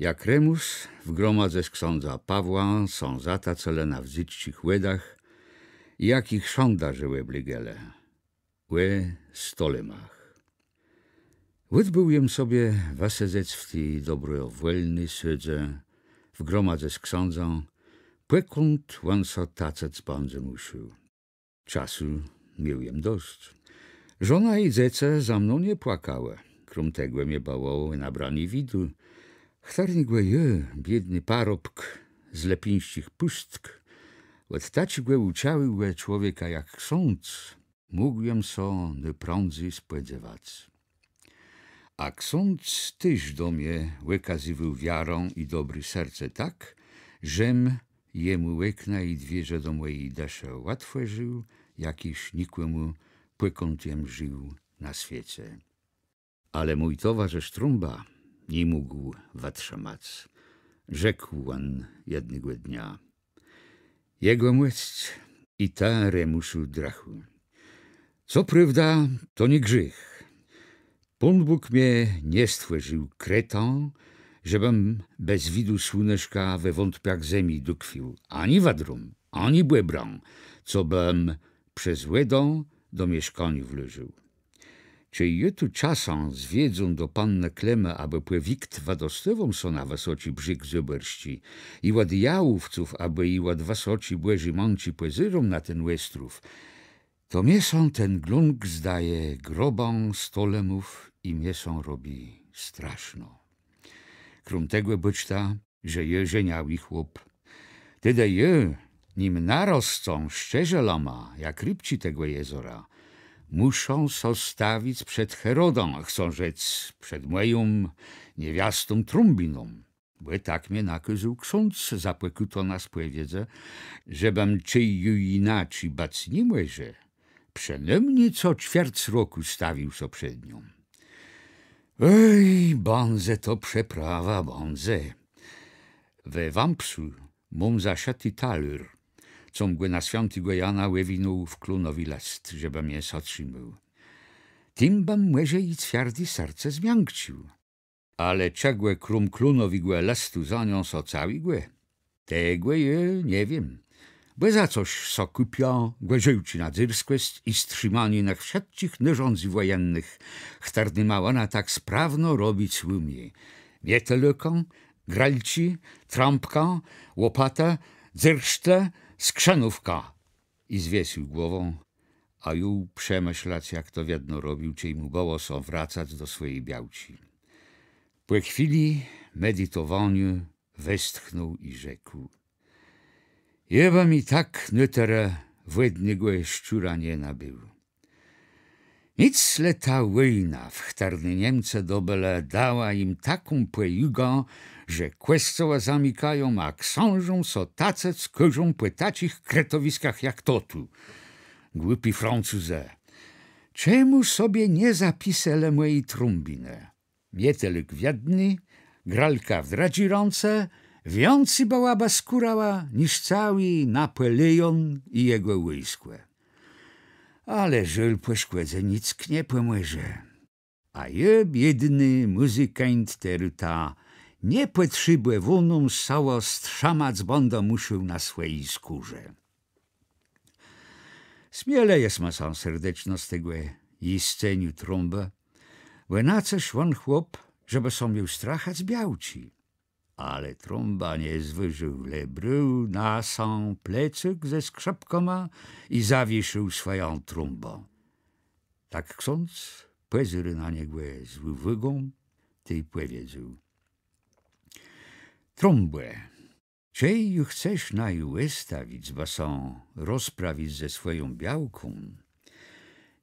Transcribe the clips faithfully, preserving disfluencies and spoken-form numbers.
Jak Remùs w gromadze z ksãdzã Pawłã sã zatacëlë na Wdzydzczich Wòdach i jak jich szandarzë òblëgelë. Ò stolemach. Òdbéł jem sobie wësedzec w ti dobrowòlny sôdzë w gromadze z ksãdzã, pòkąd òn sã tacëc bãdze mùszôł. Czasu miôł jem dosc. Żona i dzecë za mną nie płakałë. Króm tegò mie bëło ò nabranié widu. Chtërnégò jô, biédny parobk z Lëpińsczich Pùstk, òd taczégò ùczałégò człowieka jak ksądz mógł jem sã nôprãdzy spòdzewac. A ksądz téż do mie òkazywôł wiarã i dobré serce tak, żem jemù òkna i dwiérze do mòji dëszë òtwòrził, jak jesz nikòmù, pòkąd jem żił na swiece. Ale mój towarzësz Trąba ni mógł wëtrzëmac. Rzekł òn jednégò dnia: Jegòmòsc i të, Remùsu, drëchù. Co prôwda, to nie grzéch. Pón Bóg mie nie stwòrził kretã, żebëm bez widu słuneszka we wątpiach zemi dukwił, ani wëdrą, ani bòbrã, cobëm przez wòdã do mieszkaniô wlôżôł. Czej jô tu czasã z wiedzą do pannë Klémë abò pò wikt wëdostôwóm sã na wësoczi brzég Zôbòrsczi i òd jałówców abò i òd wësoczi Bòżi Mãczi pòzéróm na ten òstrów, to mie sã ten Glónk zdaje grobã stolemów i mie sã robi straszno. Króm tegò bôczta, że jô żeniałi chłop. Tedë jô, nim naroscã szczerzelama jak rëbczi tegò jezora, mùszã sã stawic przed Herodã, chcã rzec, przed mòją niewiastą Trąbiną. Bò tak mie nakôzôł ksądz za pòkùtã na spòwiedzë, żebëm, czej ju jinaczi bëc ni mòże, przënômni co czwierc rokù stawił sã przed nią. Ej, bãdze to przeprawa, bãdze. We wãpsu móm zaszëti talôr, com gò na swiãtégò Jana òwinął w klónowi lëst, żebë mie sã trzimôł. Tim bëm mòże ji cwiardé serce zmiãkcził. Ale czegò króm klónowégò lëstu za nią sã całégò? Tegò jô nie wiém. Bò za cos sã kùpią gòrzôłczi na dzyrskòsc i strzimanié nëch wszëtczich nôrzãdzy wòjennëch, chtërnyma òna tak sprawno robic ùmie: mietelôkã, grôlczi, trãbkã, łopatã, dzyrsztlã, skrzënówkã. I zwiesył głowã, a jął przemëszlac, jak to wiedno robił, czej mù bëło sã wracac do swòji białczi. Pò chwili meditowaniô westchnął i rzekł: Jô bëm i tak nôtërë wòdnégò szczura nie nabéł. Nick le ta wòjna, w chtërny Niemcë dobëlë, dała jim taką pòjugã, że kòscołë zamikają, a ksãżóm sã tacëc kôżą pò taczich kretowiskach jak to tu. Głupi Francëzë. Czemù sobie nie zapiselë mòji Trąbinë? Mietelôk w jedny, grôlka w drëdżi rãce, wiãcy bëłabë skórała niż całi Napòleón i jegò wòjskò. Ale żôl pò szkòdze nick nie pòmòże. A jô, biédny mùzykant, terô tã niepòtrzébòwóną sëłã strzëmac bãdã mùszôł na swòji skórze. Smielë jesma sã serdeczno z tegò jisceniô Trąbë, bò na cëż òn chłop, żebë sã miôł strachac białczi. Ale Trąba nie zwôżôł, le brôł na sã plecôk ze skrzëpkama i zawiesził swòjã trąbã. Tak ksądz pòzdrzi na niegò z ùwôgą, tej pòwiedzôł: Trąbò, czej ju chcesz naju òstawic, bë sã rozprawic ze swòją białką,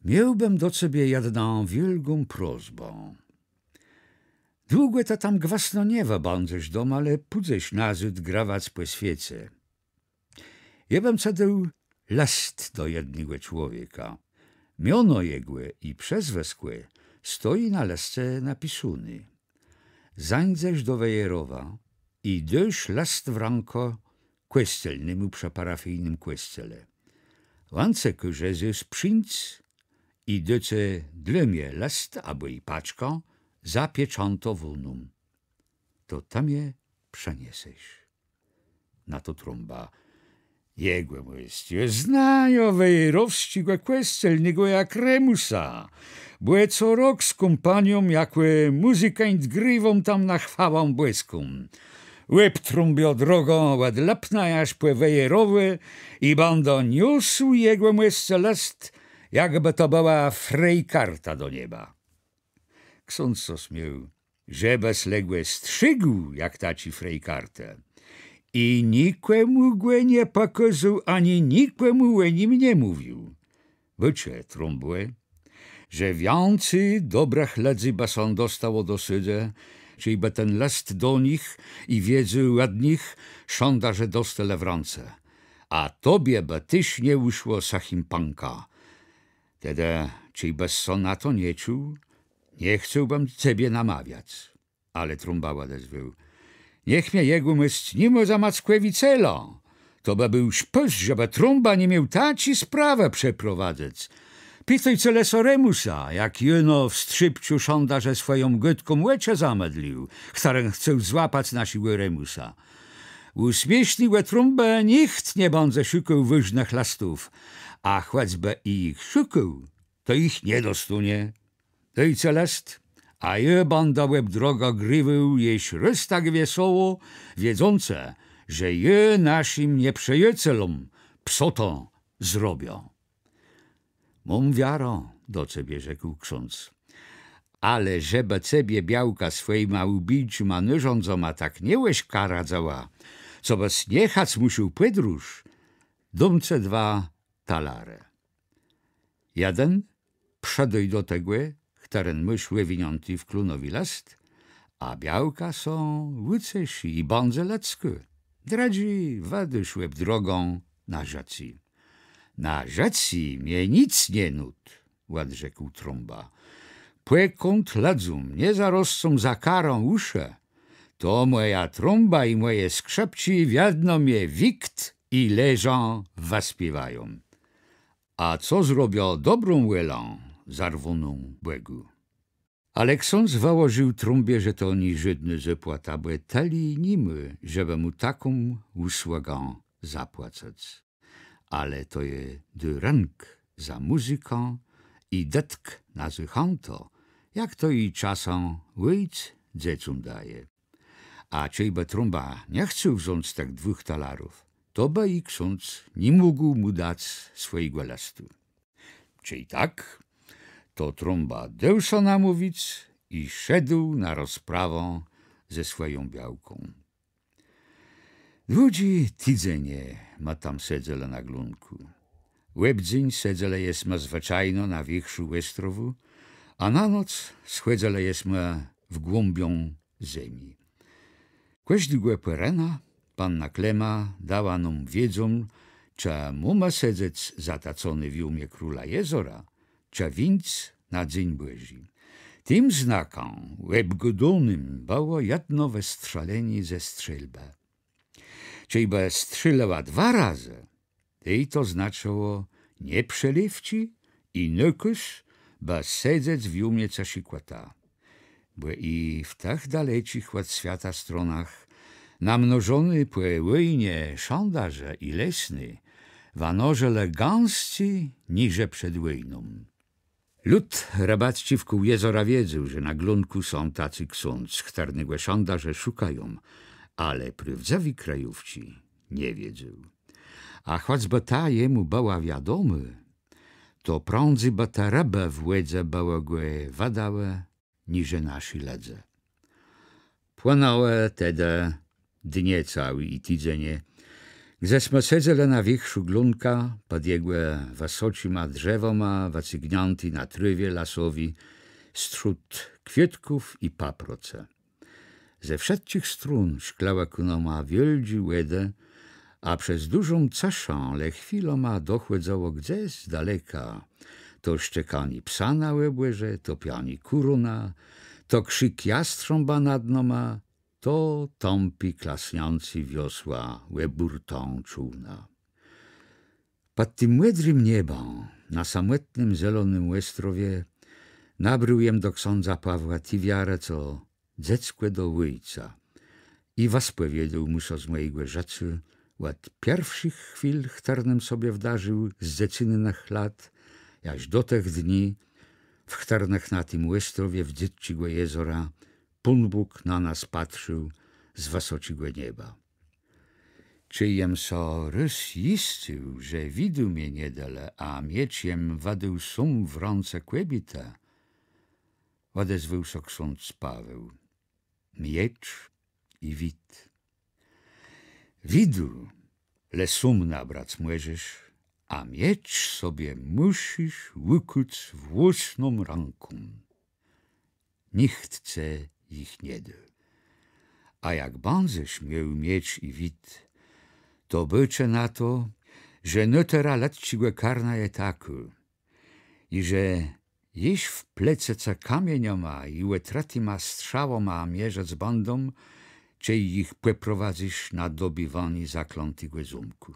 miôłbëm do cebie jednã wiôlgą prosbã. Długò të tam gwësno nie wëbãdzesz doma, le pùdzesz nazôd grawac pò swiece. Jô bëm cë dôł lëst do jednégò człowieka. Miono jegò i przezwëskò stoji na lësce napisóné. Zańdzesz do Wejerowa i dôsz lëst w rãkã kòscelnémù przë parafijnym kòscele. Òn cë kôże zôs przińc i dô cë dlô mie lëst abò i paczkã zapieczãtowóną. to të mie przëniesesz. Na to Trąba: Jegòmòsc, jô znajã wejrowsczégò kòscelnégò jak Remùsa, bò co rok z kómpanią jakò mùzykańt griwóm tam na chwałã bòską. Òbtrąbiã drogã òd Lëpna jaż pò Wejrowò i bãdã niósł jegòmòscë lëst, jakbë to bëła frejkarta do nieba. Ksądz sã smiôł, żebës le gò strzégł jak taczi frejkartë. I nikòmù gò nie pòkôzôł, ani nikòmù ò nim nie mówił. Wiész, Trąbò, że wiãcy dobrëch lëdzy bë sã dostało do sôdzë, czejbë ten lëst do nich i wiedzë òd nich szandarzë dostelë w rãce. A tobie bë téż nie ùszło sëchim pãkã. Tedë, czejbës sã na to nie czuł, nie chcôłbëm cebie namawiac. Ale Trąba òdezwôł: Niech mie jegòmòsc ni mô za Mackòwi cela. To bë béł szpôs, żebë Trąba ni miôł taczi sprawë przeprowadzëc. Pitôjce le so Remùsa, jak jô no w Strzépczu szandarzë swòją gôdką òczë zamëdlił, chtëren chcôł złapac naszégò Remùsa. Ù smiésznégò Trąbë nicht nie bãdze szukôł wôżnëch lëstów, a chòcbë i jich szukôł, to jich nie dostónie. Dôjce lëst, a jô bãdã òb drogã griwôł jesz rôz tak wiesoło, wiedzącë, że jô naszim nieprzëjacelóm psotã zrobiã. Móm wiarã do cebie, rzekł ksądz. Ale żebë cebie białka swòjima ùbijczima nôrzãdzama tak nie òszkaradzała, co bës niechac mùszôł pòdróż, dóm cë dwa talarë. Jeden przëdôj do tegò, chtëren môsz òwiniãti w klónowi lëst, a białka sã ùceszi i bãdze lëdzkô. Drëdżi wëdôsz òb drogã na żëcé. Na żëcé mie nick nie nót, òdrzekł Trąba. Pòkąd lëdzóm nie zaroscą za karã ùszë, to mòja trąba i mòje skrzëpczi wiedno mie wikt i leżã wëspiéwają. A co zrobiã dobrą wòlą, zarwóną Bògù. Ale ksądz wëłożił Trąbie, że to ni żódnô zôpłata, bò tëli ni mô, żebë mù taką ùsłëgã zapłacëc. Ale to je dôrënk za mùzykã i dëtk na zôchãtã, jak to i czasã òjc dzecóm daje. A czejbë Trąba nie chcôł wząc tëch dwùch talarów, to bë i ksądz ni mógł mù dac swòjégò lëstu. Czej tak, to Trąba dôł sã namówic i szedł na rozprawã ze swòją białką. Dłudżi tidzenie ma tam sedzelë na Glónkù. Òb dzéń sedzelë jesma zwëczajno na wiérzchù òstrowù, a na noc schòdzëlë jesma w głąbiã zemi. Kòżdégò pòrénka panna Klema dała nóm wiedzã, czë mómë sedzec zatacony w jómie króla jezora, czë wińc na dzéń Bòżi. Tim znakã òbgôdónym bëło jedno wëstrzelenié ze strzélbë. Czejbë strzélëła dwa razë, tej to znaczëło nieprzëlewczi i nôkôz, bë sedzec w jómie cëszi kòta. Bò i w tëch daleczich òd swiata stronach namnożony pò wòjnie szandarzë i lesny wanożëlë gãscy niże przed wòjną. Lud rëbacczi wkół jezora wiedzôł, że na Glónkù są taczi ksądz, chtërnégò szandarzë szukają, ale prôwdzëwi krëjówczi nie wiedzôł. A chòcbë ta jemù bëła wiadomô, to prãdzy bë te rëbë w wòdze bëłë gò wëdałë niże naszi lëdze. Płënãłë tedë dnie całé i tidzenie, gdze sma sedzelë na wiérzchù Glónka, pòd jegò wësoczima drzewama, wëcygniãti na trôwie lasowi, strzód kwiôtków i paprocë. Ze wszëtczich strón szklëłë kù nama wiôldżé wòdë, a przez dużą cëszã le chwilama dochòdzało gdzes z daleka to szczekanié psa na òbòrze, to pianié kùrona, to krzik jastrzãba nad nama, to tãpi klasniãcé wiosła ò bùrtã czôłna. Pòd tim mòdrim niebã, na samòtnym zelonym òstrowie, nabrôł jem do ksãdza Pawła ti wiarë, co dzeckò do òjca, i wëspòwiôdôł mù sã z mòjégò żëcô, òd pierszich chwil, chtërnem sobie wdarził z dzecynnëch lat, jaż do tëch dni, w chtërnëch na tim òstrowie Wdzydzczégò jezora Pón Bóg na nas patrził z wësoczégò nieba. Czej jem sã rôz jiscył, że widu mie nie delë, a miecz jem wëdôł sóm w rãce kòbiétë, òdezwôł sã ksądz Paweł: Miecz i wid. Widu le sóm nabrac mòżesz, a miecz sobie mùszisz ùkùc własną rãką. Nicht cë jich nie dô. A jak bãdzesz miôł miecz i wid, to bôczë na to, że nôtëra lëdzczégò karna je takô, i że jesz w plecë cë kamieniama i òtrëtima strzałama mierzëc bãdą, czej jich pòprowadzysz na dobiwanié zaklãtégò zómkù.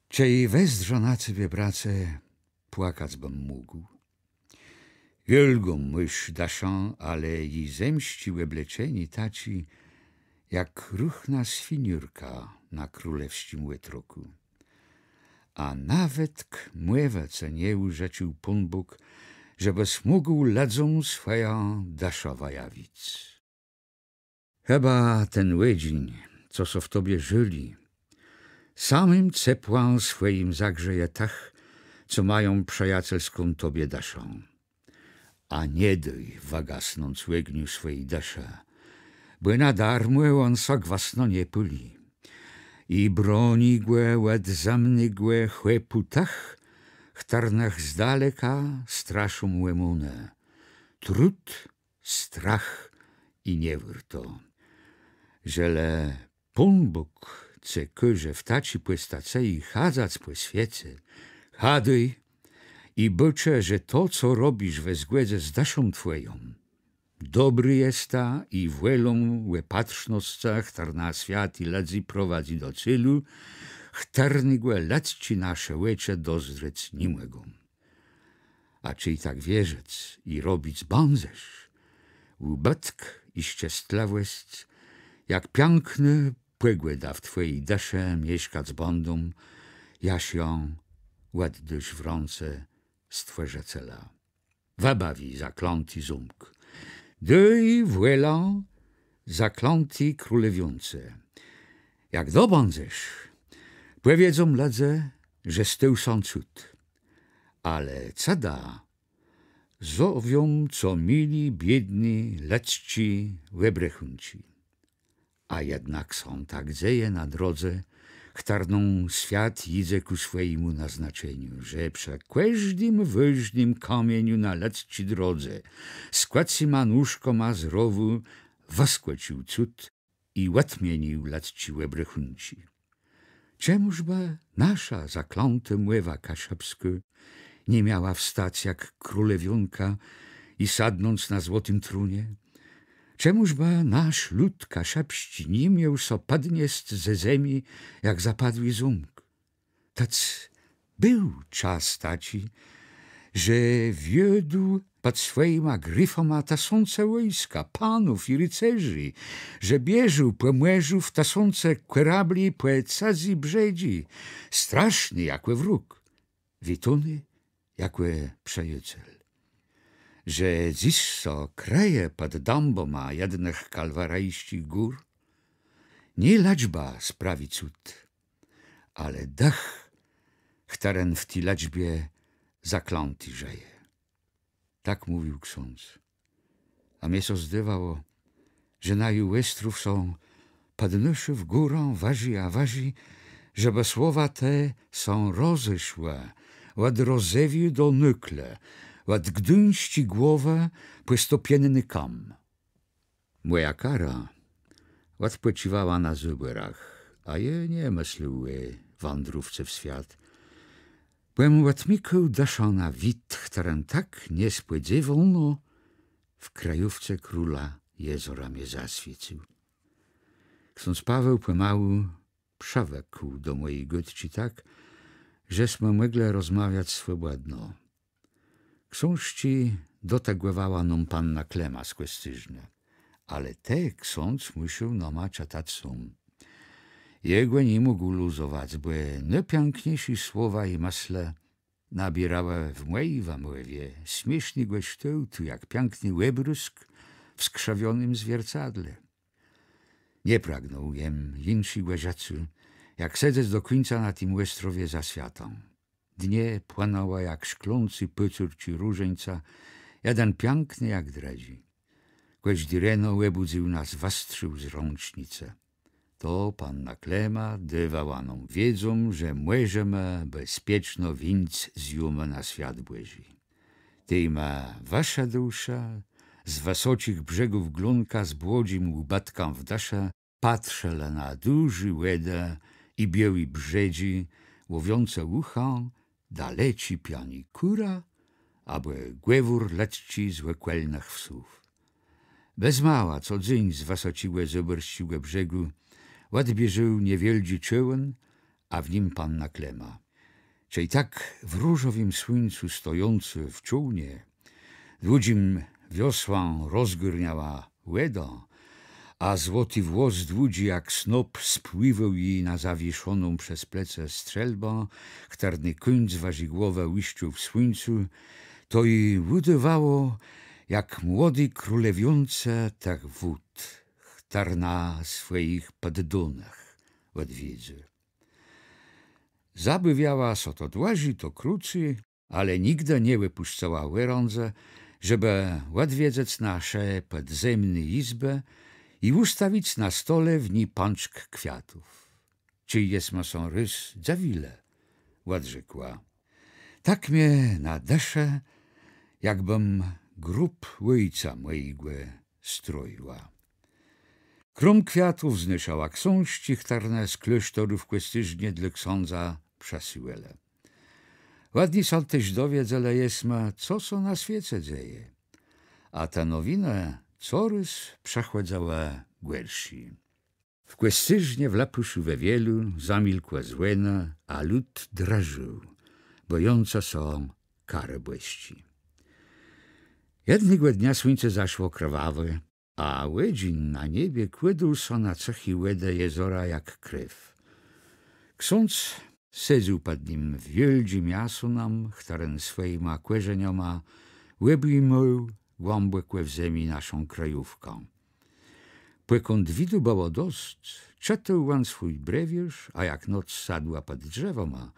Czej wezdrzã na cebie, brace, płakac bëm mógł. Wiôlgą môsz dëszã, ale ji zemsczé òbleczenié taczé, jak ruchna swiniórka na królewsczim òtrokù. A nawetk mòwë cë nie ùżëcził Pón Bóg, żebës mógł lëdzóm swòjã dëszã wëjawic. Chëba ten òdżin, co sã w tobie żôli, samim cepłã swòjim zagrzeje tëch, co mają przëjacelską tobie dëszã. A nie dôj wëgasnąc ògniu swòji dëszë, bò na darmò òn sã gwësno nie pôli. I broni gò òd zëmnégò chòpù tëch, chtërnëch z daleka straszą òmónë: trud, strach i niewôrto. Żelë Pón Bóg cë kôże w taczi pòstacëji chadzac pò swiece, chadôj i bôczë, że to, co robisz we zgòdze z dëszą twòją, dobré jesta i wòlą òpatrznoscë, chtërna swiat i lëdzy prowadzy do célu, chtërnégò lëdzczé nasze òczë dozdrzec ni mògą. A czej tak wierzëc i robic bãdzesz, ùbëtk i szczestlëwòsc, jak piãknô pògòda w twòji dëszë mieszkac bãdą, jaż jã òddôsz w rãce Stwòrzëcela. Wëbawi zaklãti zómk. Dôj wòlã zaklãti królewiónce. Jak dobãdzesz, pòwiedzą lëdze, że stôł sã cud. Ale cëda zowią, co mili, biédny, lëdzczi òbrechùnczi. A jednak sã tak dzeje na drodze, chtërną swiat jidze kù swòjémù naznaczeniu, że przë kòżdim wôżnym kamieniu na lëdzczi drodze z kòcyma nóżkama z rowù wëskòcził cud i òdmienił lëdzczé òbrechùnczi. Czemùż bë naszô zaklãtô mòwa kaszëbskô ni miała wstac jak królewiónka i sadnąc na złotim trónie? Czemùż bë nasz lud kaszëbsczi ni miôł sã pòdniesc ze zemi jak zapadłi zómk? Tec béł czas taczi, że wiódł pòd swòjima grifama tësące wòjska, panów i ricerzi, że bieżôł pò mòrzu w tësące kòrabli pò cëzé brzedżi, straszny jakò wróg, witóny jakò przëjôcel. Że dzys sã krëje pòd dãbama jednëch kalwarijsczich gór, nié lëczba sprawi cud, ale dëch, chtëren w ti lëczbie zaklãti żëje. Tak mówił ksądz. A mie sã zdôwało, że naju òstrów sã pòdnôszô w górã wëżi a wëżi, żebë słowa te sã rozeszłë òd Rozewiô do Nôkle, òd Gduńsczi Głowë pò Stopienny Kam. Mòja kara òdpòcziwała na Zôbòrach, a jô nie mëslôł ò wãdrówce w swiat, bò jem òdmikôł dëszã na wid, chtëren tak niespòdzéwóno w krëjówce króla jezora mie zaswiécył. Ksądz Paweł pòmału przëwëkł do mòji gôdczi tak, żesmë mòglë rozmawiac swòbòdno. Ksążczi dotëgòwała nóm panna Klema z Kòscérznë, ale te ksądz mùszôł nama czëtac sóm. Jô gò ni mógł lózowac, bò nôpiãkniészé słowa i mëslë nabiérałë w mòji wëmòwie smiésznégò sztôłtu, jak piãkny òbrôzk w skrzëwionym zwiercadle. Nie pragnął jem jinszégò rzeczë, jak sedzec do kùńca na tim òstrowie za swiatã. Dnie płënãłë jak szklącé pôcórczi różańca, jeden piãkny jak drëdżi. Kòżdi reno òbùdzył nas wëstrzél z rãcznicë. To panna Klema dôwała nóm wiedzã, że mòżemë bezpieczno wińc z jómë na swiat Bòżi. Tej ma wëszedłszë z wësoczich brzegów Glónka z błodzim ùbëtkã w dëszë, patrzëlë na dużé wòdë i biôłé brzedżi, łowiącë ùchã daleczi pianié kùra abò gwôr lëdzczi z òkòlnëch wsów. Bez mała co dzéń z wësoczégò zôbòrsczégò brzegù òdbiéżôł niewiôldżi czôłen, a w nim panna Klema. Czej tak w różowim słuńcu stojącë w czôłnie dłudżim wiosłã rozgôrniała wòdã, a złoti włos dłudżi jak snop spłiwôł ji na zawieszoną przez plecë strzelbã, chtërny kùńc wëżi głowë łiszczôł w słuńcu, to ji ùdôwało, jak młodi królewiónce tëch wód, chtërna swòjich pòddónëch òdwiedzô. Zabôwiała sã to dłëżi, to krócy, ale nigdë nie òpùszczała òrãdzë, żebë òdwiedzëc nasze pòdzemné jizbë i ùstawic na stole w ni pãczk kwiatów. Czej jesma sã rôz dzëwilë, òdrzekła: Tak mie na dëszë, jakbëm grób òjca mòjégò stroiła. Króm kwiatów znôszała ksążczi, chtërne z klôsztoru w Kòscérznie dlô ksãdza przësyłelë. Òd ni sã téż dowiedzelë jesma, co sã na swiece dzeje. A te nowinë corôz przëchòdzëłë gòrszé. W Kòscérznie, w Lëpùszu, we Wielu zamilkłë zwònë, a lud drżôł, bòjącë sã karë bòsczi. Jednégò dnia słuńce zaszło krwawé, a òdżin na niebie kłôdł sã na cëché wòdë jezora jak krew. Ksądz sedzôł pòd nim wiôldżim jasónã, chtëren swòjima kòrzeniama òbjimôł głãbòkò w zemi naszą krëjówkã. Pòkąd widu bëło dosc, czëtôł òn swój brewiôrz, a jak noc sadła pòd drzewama,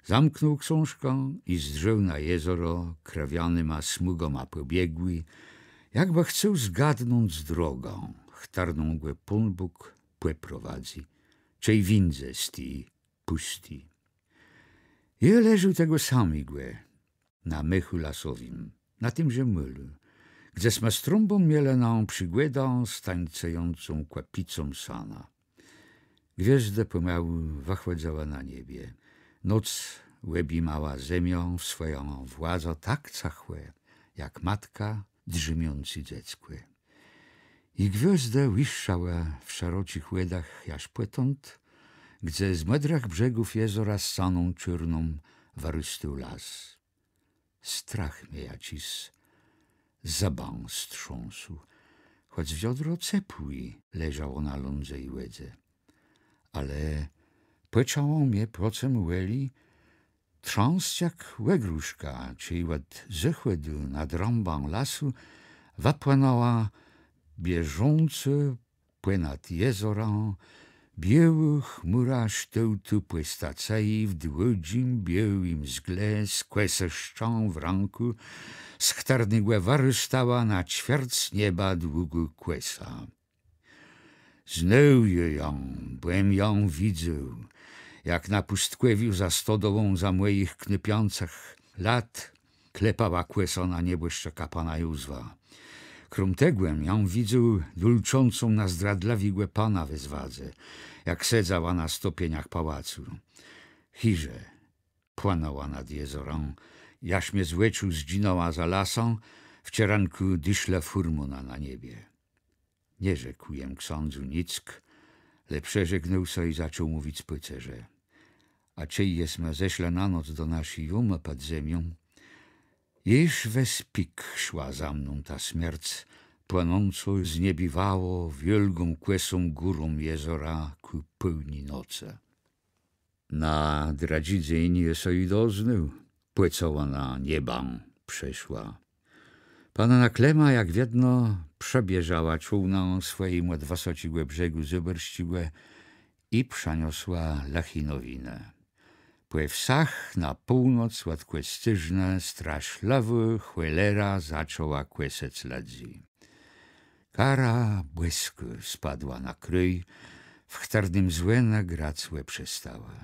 zamknął ksążkã i zdrzôł na jezoro krëwianyma smùgama pòbiegłé, jakbë chcôł zgadnąc drogã, chtërną gò Pón Bóg pòprowadzy, czej wińdze z ti pùstczi. Jô leżôł tegò samégò na mechù lasowim, na tim że môlu, gdze sma z Trąbą mielë nã przigòdã z tańcëjącą kòpicą sana. Gwiôzdë pòmału wëchòdzałë na niebie. Noc òbjimała zemiã w swòjã władzã tak cëchò, jak matka drzémiącé dzeckò. I gwiôzdë łiszczałë w szeroczich wòdach jaż pòtąd, gdze z mòdrëch brzegów jezora scaną czôrną wërôstôł las. Strach mie jaczis zëbã strząsł, chòc wiodro cepłé leżało na lądze i wòdze. Ale pòczãło mie procëm wòlë trząsc jak ògrôżka, czej òd zôchòdu nad rąbã lasu wëpłënãła bieżącô pònad jezorã biôłô chmùra sztôłtu pòstacëji w dłudżim biôłim zgle z kòsëszczã w rãkù, z chtërnégò wërôstała na czwierc nieba długô kòsa. Znôł jô jã, bò jem jã widzôł, jak na pùstkòwiu za stodołą za mòjich knôpiãcëch lat klepała kòsã na niebòszczëka pana Józwa. Króm tegò jem jã widzôł dulczącą na zdradlëwégò pana we Zwadze, jak sedzała na stopieniach pałacu. Chiże płënãła nad jezorã, jaż mie z òczu zdżinãła za lasã, w czerënkù diszlë fùrmóna na niebie. Nie rzekł jem ksãdzu nick, le przeżegnôł sã i zaczął mówic pôcerze. A czej jesma zeszlë na noc do naszi jómë pòd zemią, jesz we spik szła za mną ta smierc, płënącą z niebiwało wiôlgą kòsą górą jezora kù pôłni nocë. Na drëdżi dzéń jô sã ju doznôł, pò co òna niebã przeszła. Panna Klema, jak wiedno, przëbieżała czôłnã swòjim òd wësoczégò brzegù zôbòrsczégò i przëniosła lëché nowinë. Pò wsach na północ òd Kòscérznë straszlëwô chòlera zaczãła kòsëc lëdzy. Kara bòskô spadła na krôj, w chtërnym zwònë grac òprzestałë.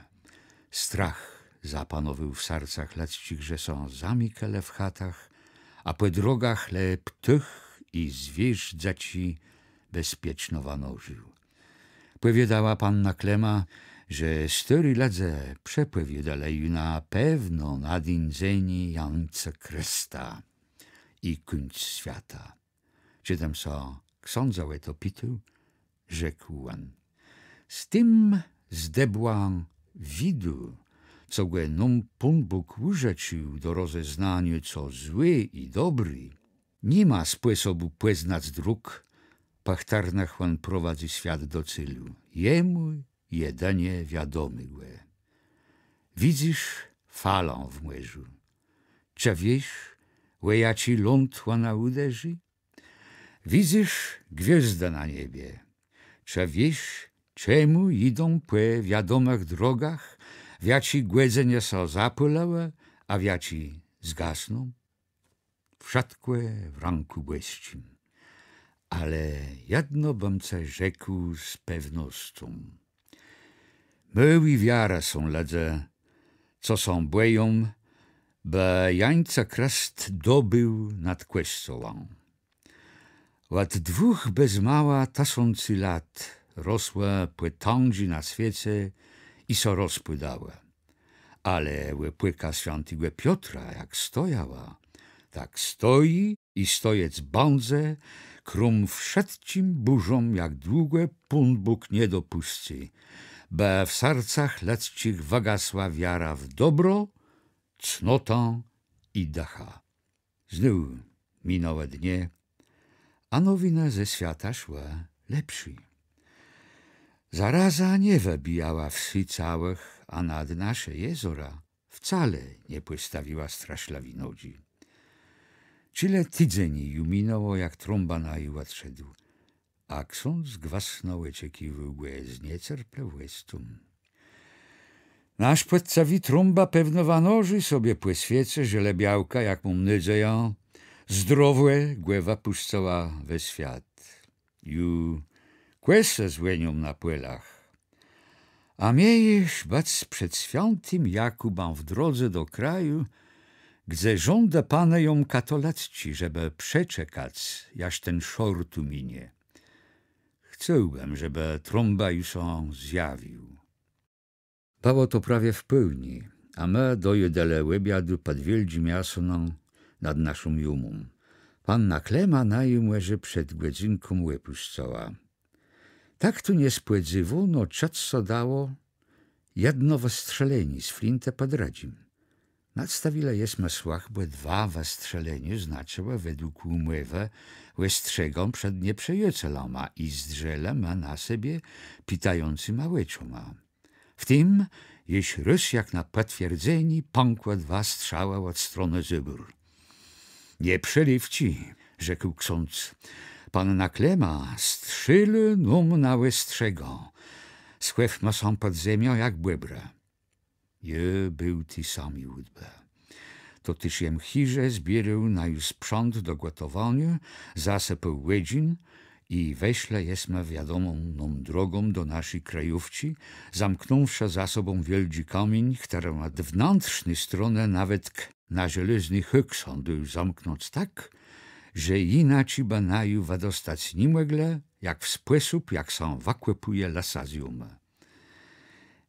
Strach zapanowôł w sercach lëdzczich, że sã zamikelë w chatach, a pò drogach le ptôch i zwiérz dzëczi bezpieczno wanożił. Pòwiôdała panna Klema, że stôri lëdze przepòwiôdelë ju na pewno nadińdzenié Jańcëkrësta i kùńc swiata. Czej jem sã ksãdza ò to pitôł, rzekł òn: Z tim zdebłã widu, co gò nóm Pón Bóg ùżëcził do rozeznaniô, co złé i dobré, ni ma spòsobù pòznac dróg, pò chtërnëch òn prowadzy swiat do célu. Jemù jedënie wiadomégò. Widzysz falã w mòrzu? Czë wiész, ò jaczi ląd òna ùderzi? Widzysz gwiôzdë na niebie? Czë wiész, czemù jidą pò wiadomëch drogach, w jaczi gòdzënie sã zapôlałë, a w jaczi zgasną? Wszëtkò w rãkù bòsczim. Ale jedno bëm cë rzekł z pewnoscą. Môłi wiarë są lëdze, co sã bòją, bë Jańcëkrëst dobéł nad Kòscołã. Òd dwùch bez mała tësący lat rosłë pòtãdżi na swiece i sã rozpôdałë. Ale òpòka swiãtégò Piotra jak stojała, tak stoji i stojec bãdze, króm wszëtczim bùrzóm, jak długò Pón Bóg nie dopùscy, bë w sercach lëdzczich wëgasła wiara w dobro, cnotã i dëcha. Znôw minãłë dnie, a nowinë ze swiata szłë lepszé. Zaraza nie wëbijała wsy całëch, a nad nasze jezora wcale nie pòstawiła straszlëwi nodżi. Czile tidzeni ju minãło, jak Trąba naju òdszedł, a ksądz gwësno òczekiwôł gò z niecerplëwòscą. Nasz pòczcëwi Trąba pewno wanożi sobie pò swiece, żelë białka, jak móm nôdzejã, zdrowò gò wëpùscëła we swiat. Ju kòsë zwònią na pòlach. A miejesz bëc przed swiãtim Jakùbã w drodze do kraju, gdze rządë panëją katolëcczé, żebë przeczekac, jaż ten sztorm minie. Chcôłbëm, żebë Trąba ju sã zjawił. Bëło to prawie w pôłnié, a më dojôdelë òbiadu pòd wiôldżim jasonã nad naszą jómą. Panna Klema naju mòże przed gòdzynką òpùscëła. Tak tu niespòdzéwóno czëc sã dało jedno wëstrzelenié z flintë pò drëdżim. Nadstawilë jesmë słëch, bò dwa wëstrzeleniô znaczëłë wedłùg ùmòwë òstrzegã przed nieprzëjacelama i zdrzelë më na sebie pitającyma òczoma. W tim jesz rôz jak na pòtwierdzenié pãkłë dwa strzałë òd stronë Zôbór. „Nie przeliwczi”, rzekł ksądz. „Panna Klema strzélô nóm na òstrzegã. Schòwmë sã pòd zemią jak bòbrë”. Jô béł ti sami ùdbë. To téż jem chiże zbiérôł naju sprzãt do gòtowaniô, zasëpôł òdżin i weszlë jesmë wiadomą nóm drogą do naszi krëjówczi, zamknąwszë za sobą wiôldżi kamiéń, chtëren òd wnãtrzny stronë nawetk na żelôzny hôk sã dôł zamknąc tak, że jinaczi bë naju wëdostac ni mòglë, jak w spòsób, jak sã wëkòpùje lësa z jómë.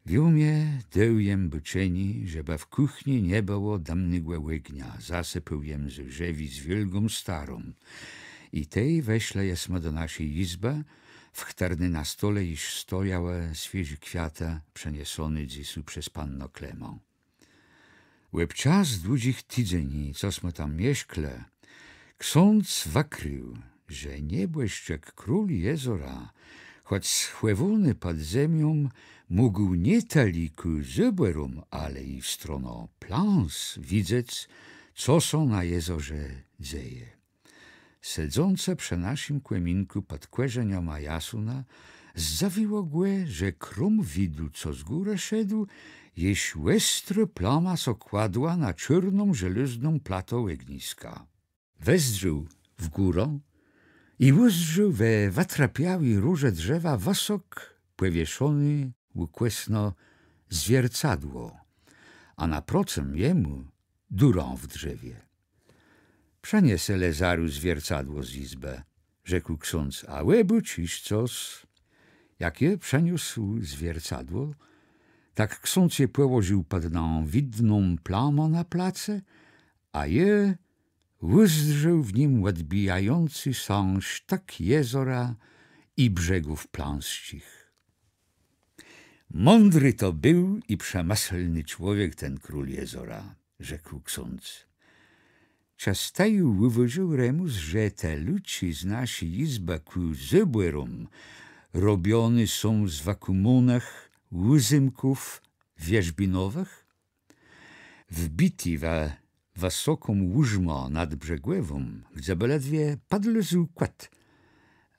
W jómie dôł jem bôczenié, żebë w kùchni nie bëło dëmnégò ògnia, zasëpôł jem zôrzewi z wiôlgą starą. I tej weszlë jesmë do naszi jizbë, w chtërny na stole jesz stojałë swiéżé kwiatë, przëniesoné dzysô przez pannã Klemã. Òb czas dłudżich tidzeni, co smë tam mieszkelë, ksądz wëkrił, że niebòszczëk król jezora, chòc schòwóny pòd zemią, mógł nié tëli kù zôbòróm, ale i w stronã Pląs widzec, co sã na jezorze dzeje. Sedzącé przë naszim kòminkù pòd kòrzeniama jasóna zdzëwiło gò, że króm widu, co z górë szedł, jesz òstrô plama sã kładła na czôrną żelôzną platã ògniska. Wezdrzôł w górã i ùzdrzôł we wëtrëpiałi rurze drzewa wësok pòwieszoné ùkòsno zwiercadło, a naprocëm jemù durã w drzewie. „Przëniesë le zarô zwiercadło z jizbë”, rzekł ksądz, „a òbôczisz cos”. Jak jô przëniósł zwiercadło, tak ksądz je pòłożił pòd nã widną plamã na place, a jô ùzdrzôł w nim òdbijający sã sztëk jezora i brzegów pląsczich. „Mądri to béł i przemëslny człowiek ten król jezora”, rzekł ksądz. „Czë të ju ùwôżôł, Remùs, że te luczi z naszi jizbë kù zôbòróm robioné są z wëkùmónëch łzymków wierzbinowëch, wbiti we wësoką łużmã nadbrzegòwą, gdze bë ledwie pòdlôzł kòt,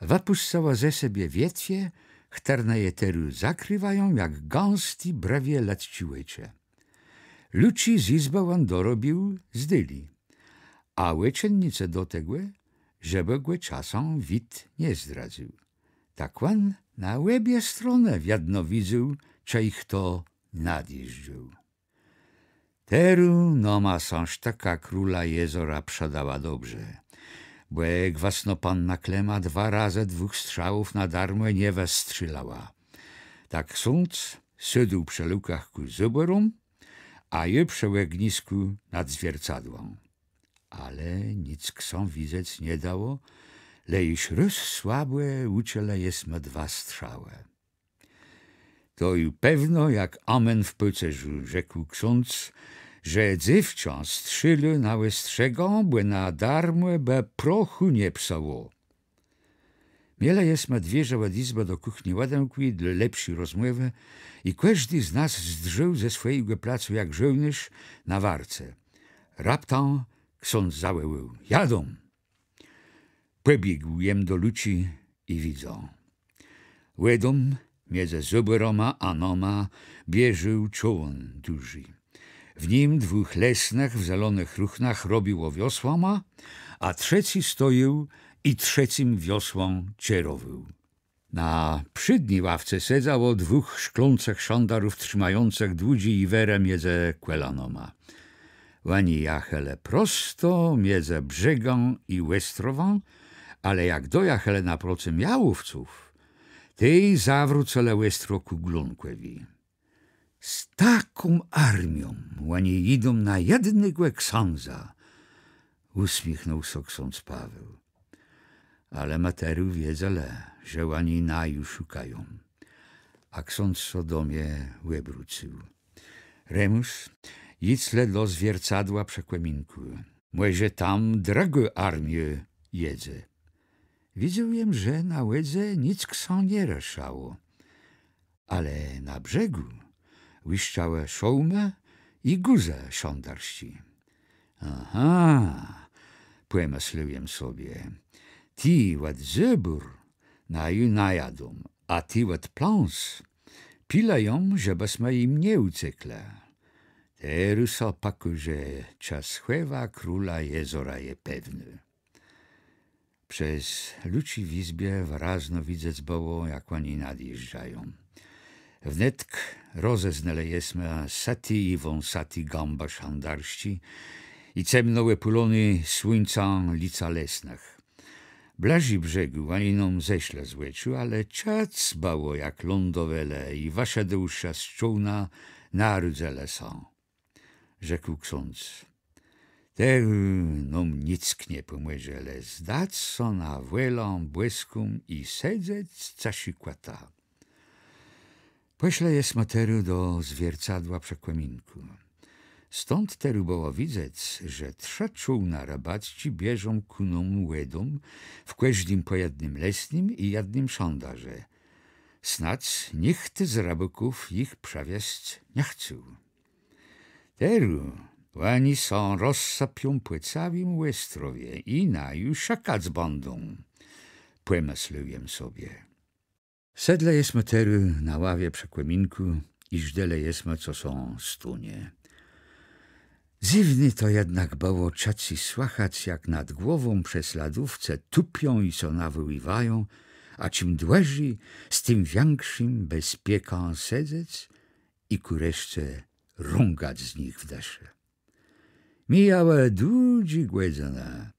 wëpùscëłë ze sebie wietwie, chtërne je terô zakrëwają jak gãsté brëwie lëdzczé òczë. Luczi z jizbë òn dorobił z dôli, a òczennicë do tegò, żebë gò czasã wid nie zdradzył. Tak òn na òbie stronë wiedno widzôł, czej chto nadjéżdżôł”. Terô nama sã sztëka króla jezora przëdała dobrze, bò gwësno panna Klema dwa razë dwùch strzałów na darmò nie wëstrzélała. Tak ksądz sôdł przë lukach kù zôbòróm, a jô przë ògniskù nad zwiercadłã. Ale nick sã widzec nie dało, le jesz rôz słabò ùczëlë jesmë dwa strzałë. „To ju pewno jak amen w pôcerzu”, rzekł ksądz, „że dzéwczã strzélô na òstrzégã, bò na darmò bë prochù nie psëło”. Mielë jesmë dwiérze òd jizbë do kùchni òdemkłé dlô lepszi rozmòwë i kòżdi z nas zdrzôł ze swòjégò placu jak żôłnérz na warce. Raptã ksądz zawòłôł: „Jadą!” Pòbiégł jem do luczi i widzã. Wòdą midzë zôbòrama a nama bieżôł czôłn dużi. W nim dwùch lesnëch w zelonëch ruchnach robiło wiosłama, a trzecy stojôł i trzecym wiosłã czerowôł. Na przédny ławce sedzało dwùch szklącëch szandarów trzimającëch dłudżé jiwerë midzë kòlanama. Òni jachelë prosto midzë brzegã i òstrowã, ale jak dojachelë naprocëm jałówców, tej zawrócëlë òstro kù Glónkòwi. „Z taką armią òni jidą na jednégò ksãdza”, ùsmiéchnął sã ksądz Paweł. Ale më terô wiedzelë, że òni naju szukają. A ksądz sã do mie òbrócył. „Remùs, jidz le do zwiercadła przë kòminkù. Mòże tam drëgô armiô jedze”. Widzôł jem, że na wòdze nick sã nie rëszało. Ale na brzegù łiszczałë szôłmë i guzë szandarsczé. „Aha”, pòmëslôł jem sobie, „ti òd Zôbór naju najadą, a ti òd Pląs pilëją, żebësmë jim nie ùceklë. Terô sã pòkôże, czë schòwa króla jezora je pewnô”. Przez luczi w jizbie wërazno widzec bëło, jak òni nadjéżdżają. Wnetk rozeznelë jesmë sëté i wąsaté gãbë szandarsczé i cemno òpôloné słuńcã lica lesnëch. Blëżi brzegù òni nóm zeszlë z òczu, ale czëc bëło, jak lądowelë i wëszedłszë z czôłna, narôdzëlë sã. Rzekł ksądz: „Terô nóm nick nie pòmòże, le zdac sã na wòlã bòską i sedzec cëszi kòta”. Pòszlë jesmë terô do zwiercadła przë kòminkù. Stąd terô bëło widzec, że trzë czôłna rëbacczi bieżą kù nóm wòdą, w kòżdim pò jednym lesnym i jednym szandarze. Snôdz nicht z rëbôków jich przewiezc nie chcôł. Terô òni sã rozsëpią pò całim òstrowie i naju szëkac bãdą, pòmëslôł jem sobie. Sedlë jesmë terô na ławie przë kòminkù i żdelë jesmë, co sã stónie. Dzywné to jednak bëło czëc i słëchac, jak nad głową przesladowcë tupią i sã nawòłiwają, a czim dłëżi, z tim wikszim bezpiekã sedzec i kù reszce rągac z nich w dëszë. Mijałë dłudżé gòdzënë.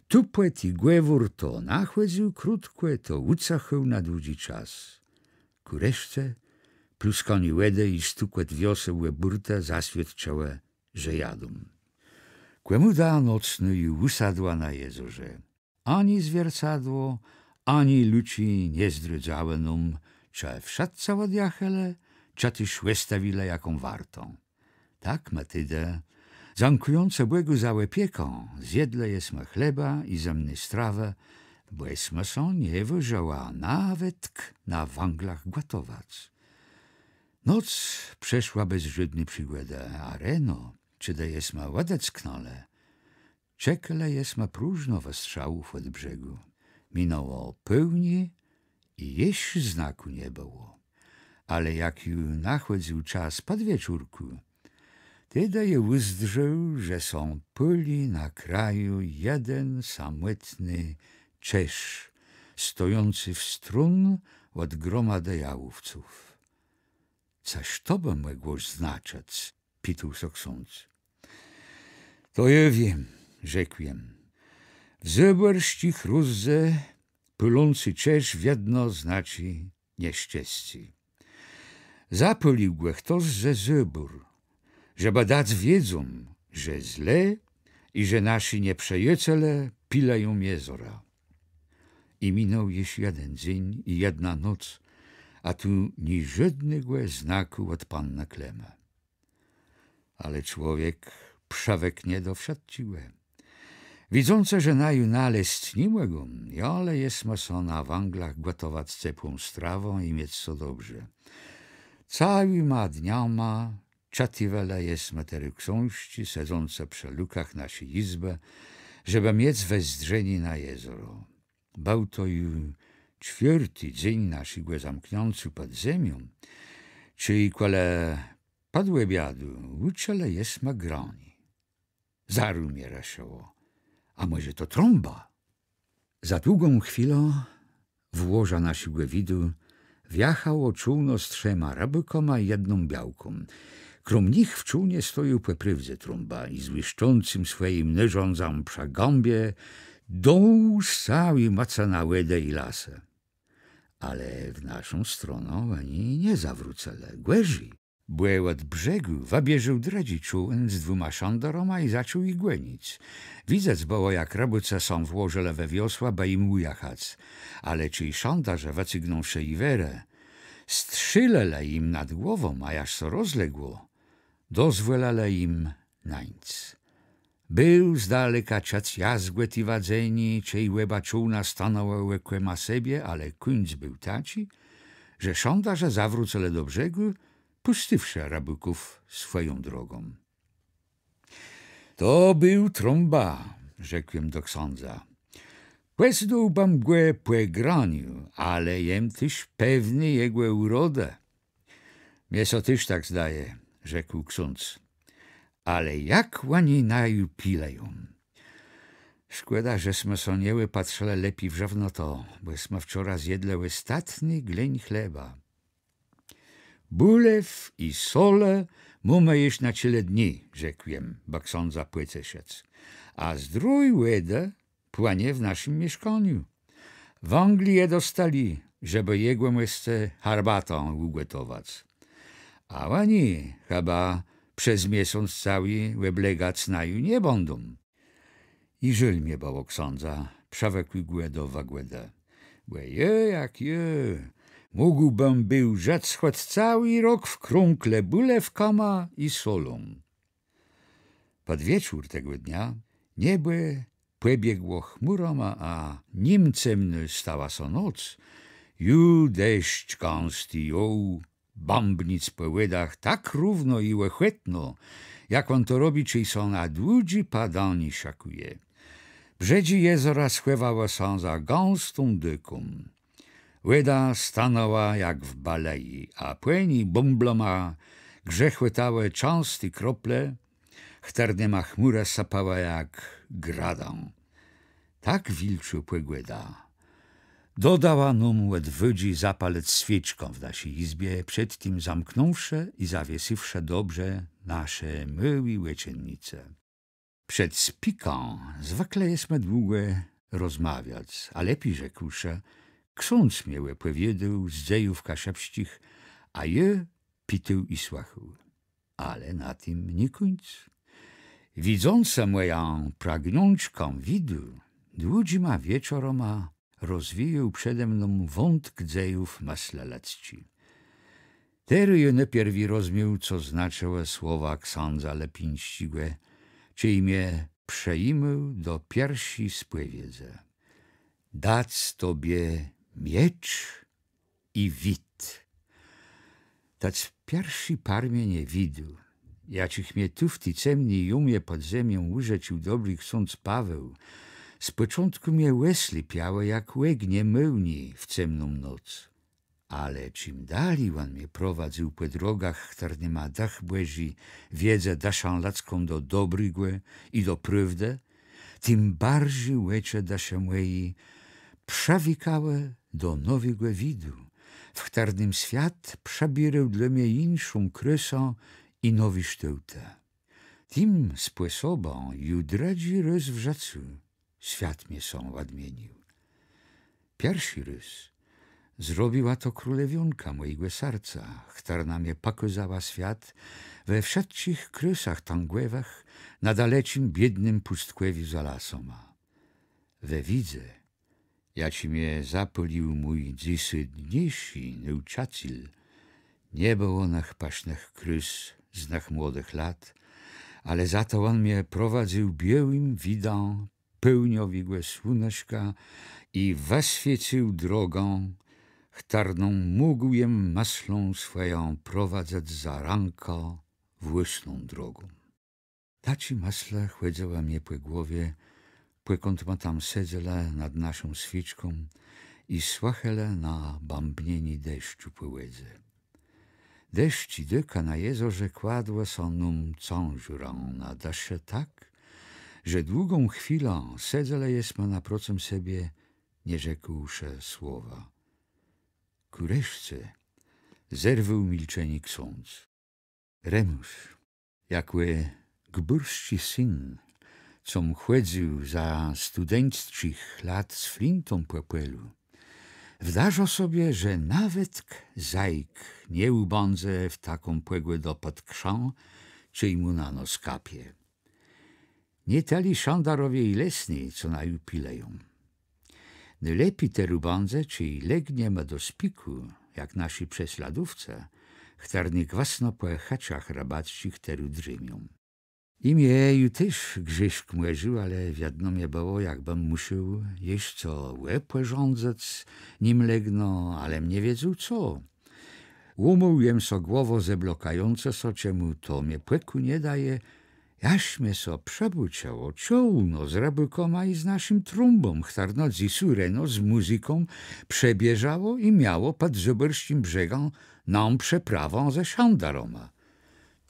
Tupòt i gwôr to nachòdzył krótkò, to ùcëchôł na dłudżi czas. Kù reszce pluskanié wòdë i stukòt wiosł ò bùrtë zaswiôdczałë, że jadą. Kòmùda nocnô ju ùsadła na jezorze. Ani zwiercadło, ani luczi nie zdrôdzałë nóm, czë wszëtcë òdjachelë, czë téż òstawilë jaką wartã. Tak ma tedë, dzãkùjącë Bògù za òpiekã, zjedlë jesma chleba i zëmny strawë, bò jesma sã nie wôżëła nawetk na wãglach gòtowac. Noc przeszła bez żódny przigòdë, a reno, czedë jesma òdecknãlë, czekała jesma próżno wëstrzałów òd brzegù. Minãło pôłnié i jesz znakù nie bëło. Ale jak ju nachòdzył czas pòdwieczórkù, tedë jem ùzdrzôł, że sã pôli na kraju jeden samòtny czerz, stojący w strón òd gromadë jałówców. Cëż to bë mògło znaczëc? Pitôł sã ksądz. To jô wiém, rzekł jem. W zôbòrsczich rozdze pôlący czerz wiedno znaczi nieszczescé. Zapôlił gò chtos ze Zôbòr, żebë dac wiedzã, że zle i że naszi nieprzëjacele pilëją jezora. I minął jesz jeden dzéń i jedna noc, a tu niżódnégò znakù òd pannë Klémë. Ale człowiek przëwëknie do wszëtczégò. Widzącë, że naju nalezc ni mògą, jãlë jesma sã na wãglach gòtowac cepłą strawã i miec sã dobrze. Całima dniama czëtiwelë jesma terô ksążczi, sedzącë przë lukach naszi jizbë, żebë miec wezdrzenié na jezoro. Béł to ju czwiôrti dzéń naszégò zamkniãcô pòd zemią, czej kòle pòdòbiadu ùczëlë jesma granié. Zarô mie rëszëło, a mòże to Trąba? Za długą chwilã w łoża naszégò widu wjachało czôłno z trzema rëbôkama i jedną białką. Króm nich w czôłnie stojôł pò prôwdze Trąba i z łiszczącym swòjim nôrzãdzã przë gãbie dął z całi mòcë na wòdã i lasë. Ale w naszą stronã òni nie zawrócëlë, gòrzi. Bò òd brzegù wëbieżôł drëdżi czôłen z dwùma szandarama i zaczął jich gònic. Widzec bëło, jak rëbôcë sã włożëlë we wiosła, bë jim ùjachac. Ale czej szandarze wëcygnąwszë jiwerë, strzélëlë jim nad głową, a jaż sã rozległo, dozwòlëlë jim nańc. Béł z daleka czëc jazgòt i wadzenié, czej òba czôłna stanãłë òkòma sebie, ale kùńc béł taczi, że szandarze zawrócëlë do brzegù, pùscywszë rëbôków swòją drogą. To béł Trąba, rzekł jem do ksãdza. Pòznôł bëm gò pò graniu, ale jem téż pewny jegò ùrodë. Mie sã téż tak zdaje, rzekł ksądz. Ale jak òni naju pilëją. Szkòda, że smë sã nie òpatrzëlë lepi w żëwnotã, bò smë wczora zjedlë òstatny gleń chleba. Bùlew i solë mómë jesz na czile dni, rzekł jem, bë ksãdza pòceszëc. A zdrój wòdë płënie w naszim mieszkaniu. Wãgli je dostali, żebë jegòmòscë harbatã ùgòtowac. A òni chëba przez miesąc całi òblëgac naju nie bãdą. I żôl mie bëło ksãdza, przëwëkłégò do wëgòdë. Bò jô, jak jô, mógłbëm béł żëc chòc całi rok w krąg le bùlewkama i solą. Pòd wieczór tegò dnia niebò pòbiegło chmùrama, a nim cemnô stała sã noc, ju deszcz gãsti jął bãbnic pò wòdach tak równo i òchòtno, jak òn to robi, czej sã na dłudżé padanié szëkùje. Brzedżi jezora schòwałë sã za gãstą dôką. Wòda stanãła jak w baleji, a pò ni bąblama grzechòtałë czãsté krople, chtërnyma chmùra sëpała jak gradã. Tak wilczô pògòda dodała nóm òdwôdżi zapalëc swiéczkã w naszi jizbie, przedtim zamknąwszë i zawiesywszë dobrze nasze môłé òczennice. Przed spikã zwëkle jesmë długò rozmawiac, a lepi rzekłszë, ksądz mie òpòwiôdôł z dzejów kaszëbsczich, a jô pitôł i słëchôł. Ale na tim nie kùńc. Widzącë mòjã pragniączkã widu, dłudżima wieczorama rozwijôł przede mną wątk dzejów mëslë lëdzczi. Terô jô nôpierwi rozmiôł, co znaczëłë słowa ksãdza Lepińsczégò, czej mie przëjimôł do pierszi spòwiedzë: Dac tobie miecz i wid. Tec pierszi parmiéń widu, jaczich mie tu w ti cemny jómie pòd zemią ùżëcził dobri ksądz Paweł, z pòczątkù mie òslepiałë jak ògnie môłni w cemną noc. Ale czim dali òn mie prowadzył pò drogach, chtërnyma Dëch Bòżi wiedzë dëszã lëdzką do dobrégò i do prôwdë, tim barżi òczë dëszë mòji przëwëkałë do nowégò widu, w chtërnym swiat przëbiérôł dlô mie jinszą krôsã i nowé sztôłtë. Tim spòsobã ju drëdżi rôz w żëcu swiat mie sã òdmienił. Pierszi rôz zrobiła to królewiónka mòjégò serca, chtërna mie pòkôzała swiat we wszëtczich krôsach tãgòwëch na daleczim, biédnym pùstkòwiu za lasama. We widze, jaczi mie zapôlił mój dzysdniészi nôùczëcél, nie bëło nëch pësznëch krôs z nëch młodëch lat, ale za to òn mie prowadzył biôłim widã pôłniowégò słuneczka i wëswiécył drogã, chtërną mógł jem mëslã swòjã prowadzëc za rãkã własną drogą. Taczé mëslë chòdzëłë mie pò głowie, pòkąd ma tam sedzelë nad naszą swiéczką i słëchelë na bãbnienié deszczu pò wòdze. Deszcz i dôka na jezorze kładłë sã nóm cãżôrã na dëszë tak, że długą chwilã sedzelë jesma naprocëm sebie, nie rzekłszë słowa. Kù reszce zerwôł milczenié ksądz. Remùs, jakò gbùrsczi syn, com chòdzył za studeńsczich lat z flintą pò pòlu, wdarzã sobie, że nawetk zajc nie ùbãdze w taką pògòdã pòd krzã, czej mù na nos kapie. Nié tëli szandarowie i lesny, co naju pilëją. Nôlepi terô bãdze, czej legniemë do spikù, jak naszi przeslôdowcë, chtërny gwësno pò chëczach rëbacczich terô drzémią. I mie ju téż grzészk mòrził, ale wiedno mie bëło, jakbëm mùszôł jesz co òpòrządzëc, nim legnã, alem nie wiedzôł co. Łómôł jem so głowã, zeblôkającë sã, czemù to mie pòkù nie dôwô, jaż mie sã przëbôcziło czôłno z rëbôkama i z naszim Trąbą, chtërno dzysô reno z mùzyką przëbieżało i miało pòd zôbòrsczim brzegã nóm przeprawã ze szandarama.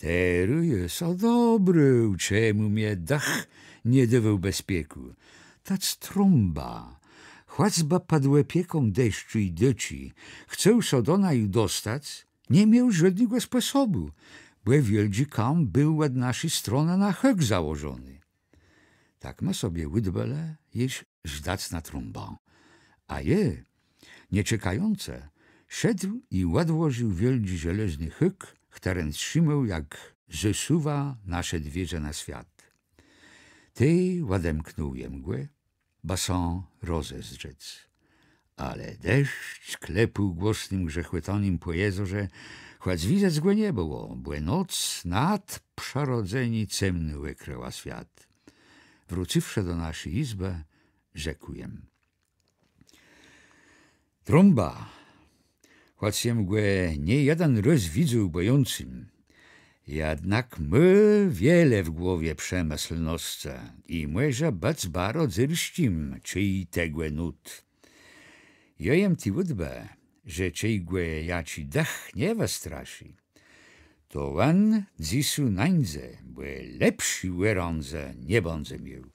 Terô jô sã dobrôł, czemù mie dëch nie dôwôł bezpiekù. Tec Trąba, chòcbë pòd òpieką deszczu i dôczi, chcôł sã do naju dostac, ni miôł żódnégò spòsobù, bò wiôldżi kam béł òd naszi stronë na hôk założony. Tak ma sobie ùdbelë jesz żdac na Trąbã. A jô, nie czekającë, szedł i òdłożił wiôldżi żelôzny hôk, chtëren trzimôł jak zôsuwa nasze dwiérze na swiat. Tej òdemknął jem gò, bë sã rozezdrzec. Ale deszcz klepôł głosnym grzechòtanim pò jezorze, chòc widzec gò nie bëło, bò noc nadprzërodzenie cemnô òkrëła swiat. Wrócywszë do naszi jizbë, rzekł jem: Trąba, chòc jem gò nie jeden rôz widzôł bòjącym, jednak mô wiele w głowie przemëslnoscë i mòże bëc baro dzyrsczim, czej tegò nót. Jô jem ti ùdbë, że czej gò jaczi dëch nie wëstraszi, to òn dzysô nańdze, bò lepszi òrãdzë nie bãdze miôł.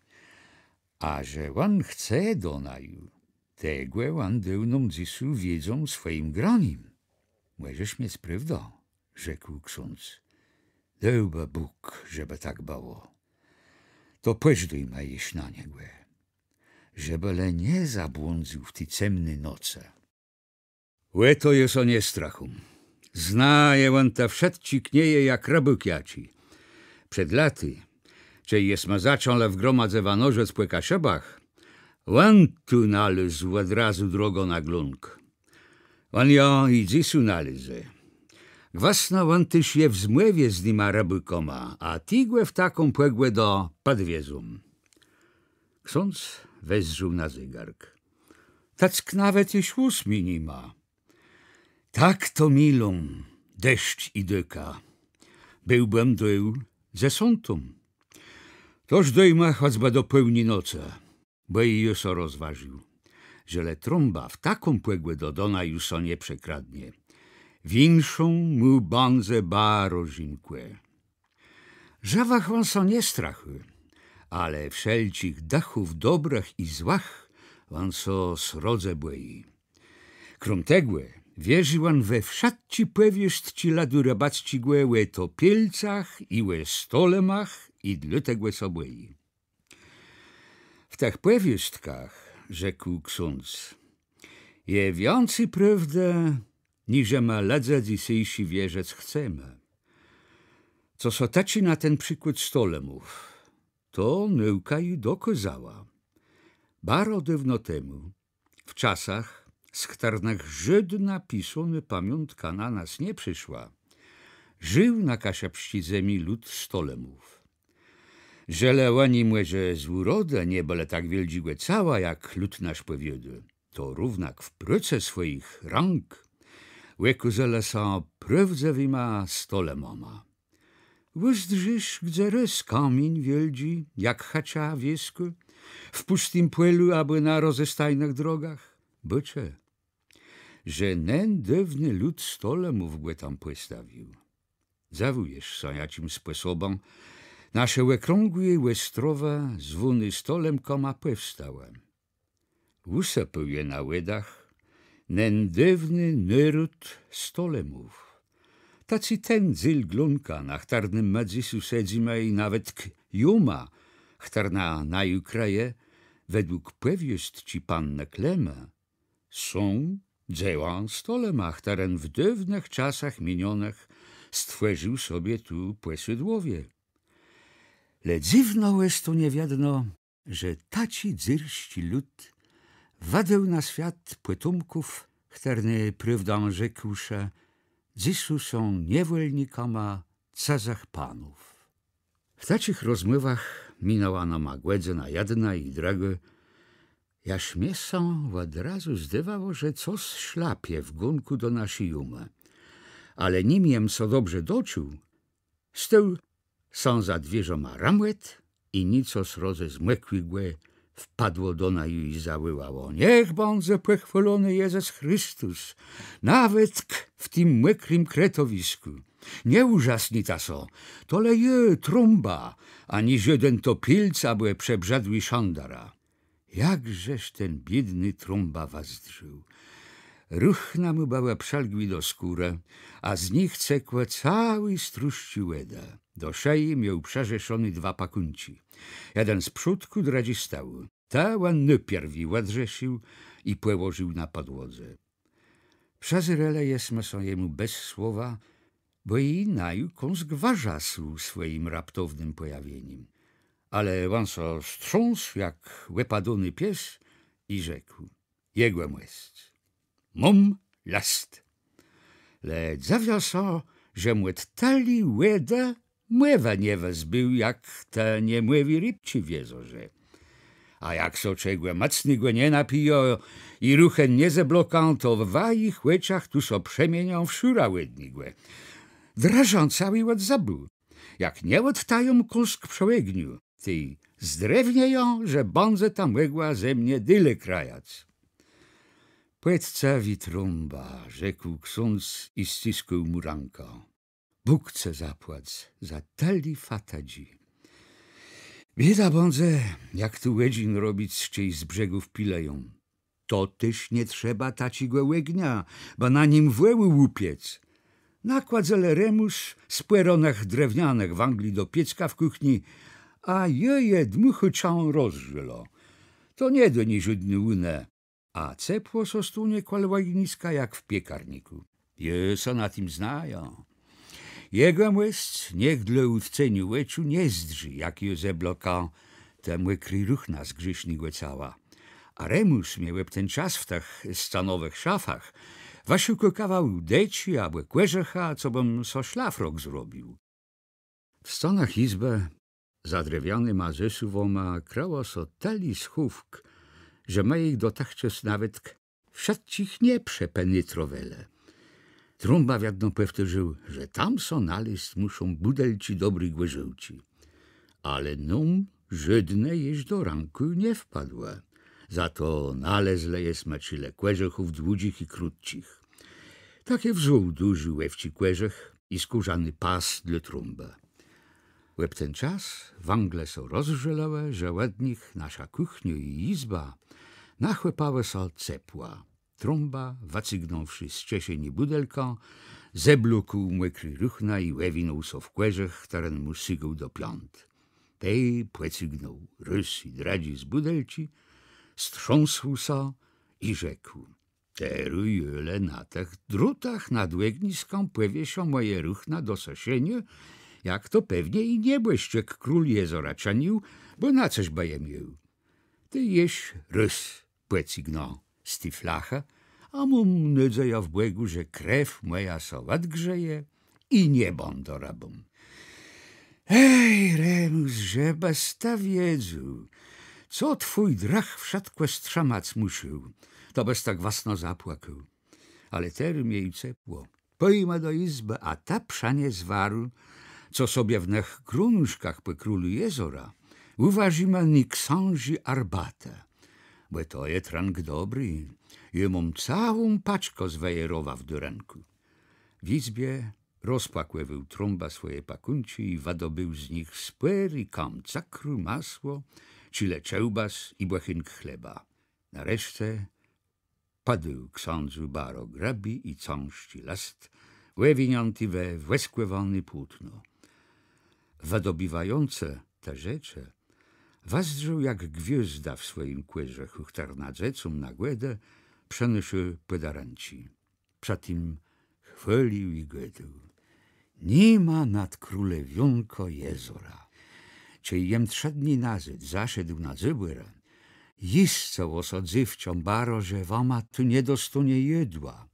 A że òn chce do naju, tegò òn dôł nóm dzysô wiedzã swòjim granim. Mòżesz miec prôwdã, rzekł ksądz. Dôłbë Bóg, żebë tak bëło. To pòżdôjma jesz na niegò, żebë le nie zabłądzył w ti cemny nocë. Ò to jô sã nie strachóm. Znaje òn te wszëtczé knieje jak rëbôk jaczi. Przed latë, czej jesma zaczãlë w gromadze wanożëc pò Kaszëbach, òn tu nalôzł òd razu drogã na Glónk. Òn jã i dzysô nalézë. Gwësno òn téż je w zmòwie z nima rëbôkama, a ti gò w taką pògòdã pòdwiezą. Ksądz wezdrzôł na zégark. Tec nawet jesz ósmi ni ma. Tak to milą deszcz i dôka. Béłbëm dôł dzesątą. To żdôjma chòcbë do pôłni nocë, bò i jô so rozwôżił, żelë Trąba w taką pògòdã do naju sã nie przekradnie, w jinszą mù bãdze baro zëmkò. Żëwëch òn sã nie strachô, ale wszelczich dëchów dobrëch i złëch òn sã srodze bòji. Króm tegò wierzi òn we wszëtczé pòwiôstczi lëdu rëbacczégò ò topielcach i ò stolemach i dlôtegò sã bòji. W tëch pòwiôstkach, rzekł ksądz, je wiãcy prôwdë, niże më lëdze dzysészi wierzëc chcemë. Co sã tëczi na ten przikłôd stolemów, to nôùka ju dokôzała. Baro dôwno temù, w czasach, z chtërnëch żódnô pisónô pamiątka na nas nie przëszła, żił na kaszëbsczi zemi lud stolemów. Żelë òni mòże z ùrodë nie bëlë tak wiôldżégò cała jak lud nasz pòwiôdô, to równak w prôcë swòjich rãk òkôzelë sã prôwdzëwima stolemama. Ùzdrzisz gdze rôz kamiéń wiôldżi jak chëcza wieskô, w pùstim pòlu abò na rozestajnëch drogach? Bôczë, że nen dôwny lud stolemów gò tam pòstawił. Dzëwùjesz sã, jaczim spòsobã naszô òkrãgłô òstrowa zwónô stolemkama pòwstała. Ùsëpôł je na wòdach nen dôwny nôród stolemów. Taczi ten dzél Glónka, na chtërnym më dzysô sedzymë, i nawetk jóma, chtërna naju krëje, wedłùg pòwiôstczi pannë Klemë, są dzełã stolema, chtëren w dôwnëch czasach miniónëch stwòrził sobie tu pòsôdłowié. Le dzywno je to niewiedno, że taczi dzyrsczi lud wëdôł na swiat pòtómków, chtërny, prôwdã rzekłszë, dzysô są niewòlnikama cëzëch panów. W taczich rozmòwach minãła nama gòdzëna jedna i drëgô, jaż mie sã òd razu zdôwało, że cos szlapie w gónkù do naszi jómë. Ale nim jem sã dobrze doczuł, stôł sã za dwiérzama rëmòt i nico srodze zmòkłégò wpadło do naju i zawòłało: „Niech bãdze pòchwôlony Jezës Christus, nawetk w tim mòkrim kretowiskù. Nie ùrzasnijta sã, to le je Trąba, ani żóden topielc abò przebrzëdłi szandara”. Jakżeż ten biédny Trąba wëzdrzôł! Ruchna mù bëłë przëlgłé do skórë, a z nich cekłë całé strużczi wòdë. Do szëji miôł przërzeszoné dwa pakùnczi. Jeden z przódkù, drëdżi z tëłu. Te òn nôpierwi òdrzesził i pòłożił na pòdłodze. Przezérelë jesmë sã jemù bez słowa, bò i naju kąsk wërzasł swòjim raptownym pòjawienim. Ale òn sã strząsł jak òpadóny pies i rzekł: Jegòmòsc. Móm lëst. Le dzëwiã sã, żem òd tëli wòdë mòwë nie wëzbéł, jak te niemòwi rëbczi w jezorze. A jak sã czegò mòcnégò nie napijã i ruchen nie zeblokã, to w wajich òczach tu sã przemieniã w szurã wòdnégò. Drëżã całi òd zëbù. Jak nie òdtajã kąsk przë ògniu, tej zdrewniejã, że bãdzeta mògła ze mie dali krajac. Pòjedzce wi, Trąba, rzekł ksądz i scëskôł mù rãkã. Bóg cë zapłac za tëli fatadżi. Biéda bãdze, jak tu òdżin robic, czej z brzegów pilëją. To téż nie trzeba taczégò ògnia, bë na nim wòłë ùpiec. Nakłôdze le, Remùs, spòro nëch drewnianëch wãgli do piécka w kùchni, a jô je dmùchã czã rozżôlã. To nie dô niżódny ùnë. A cepło sã stónie kòl ògniska jak w piekarnikù. Jô sã na tim znajã. Jegòmòsc niech dlô ùtceniô òczu nie zdrzi, jak jô zeblokã te mòkré ruchna z grzésznégò cała. A Remùs miôł òb ten czas w tëch scanowëch szafach wëszëkôł kawał deczi abò kòżëcha, co bëm so szlafrok zrobił. W scanach jizbë, za drewianyma zasuwama, krëło sã tëli schówk, że më jich dotëchczôs nawetk wszëtczich nie przepenetrowelë. Trąba wiedno pòwtôrzôł, że tam sã nalezc mùszą bùdelczi dobri gòrzôłczi. Ale nóm żódné jesz do rãkù nie wpadło. Za to nalezlë jesmë czile kòżëchów dłudżich i krótczich. Tak jô wzął dużi òwczi kòżëch i skórzany pas dlô Trąbë. Òb ten czas wãgle sã rozżôlałë, że òd nich naszô kùchniô i jizba nachłëpałë sã cepła. Trąba, wëcygnąwszë z czeszeni bùdelkã, zeblôkł mòkré ruchna i òwinął sã w kòżëch, chtëren mù sygôł do piãt. Tej pòcygnął rôz i drëdżi z bùdelczi, strzãsł sã i rzekł: Terô jô le na tëch drótach nad ògniskã pòwiesã mòje ruchna do sëszeniô, jak to pewnie i niebòszczik król jezora czënił, bò na cëż bë je miôł. Tej jesz rôz pòcygnã z ti flachë, a móm nôdzejã w Bògù, że krew mòja sã òdgrzeje i nie bãdã rëbą. Ej, Remùs, żebës të wiedzôł, co twój drëch wszëtkò strzëmac mùszôł, to bës tak gwësno zapłakôł. Ale terô mie ju cepło. Pòjma do jizbë, a të przënies waru, co sobie w nëch grónuszkach pò królu jezora ùwarzima ny ksãżi arbatë. Bò to je trënk dobri. Jô móm całą paczkã z Wejerowa w dôrënkù. W jizbie rozpakòwôł Trąba swòje pakùnczi i wëdobéł z nich spòri kam cëkru, masło, czile czełbas i bòchënk chleba. Nareszce pôdł ksãdzu baro grëbi i cãżczi lëst, òwiniãti we wòskòwóné płótno. Wëdobiwającë te rzeczë, wëzdrzôł jak gwiôzda w swòjim kòżëchù, chtërna dzecóm na Gòdë przënôszô pòdarënczi. Przë tim chwôlił i gôdôł: Ni ma nad królewiónkã jezora. Czej jem trzë dni nazôd zaszedł na Zôbòrë, jiscëło sã dzéwczã baro, że wama tu nie dostónie jedła.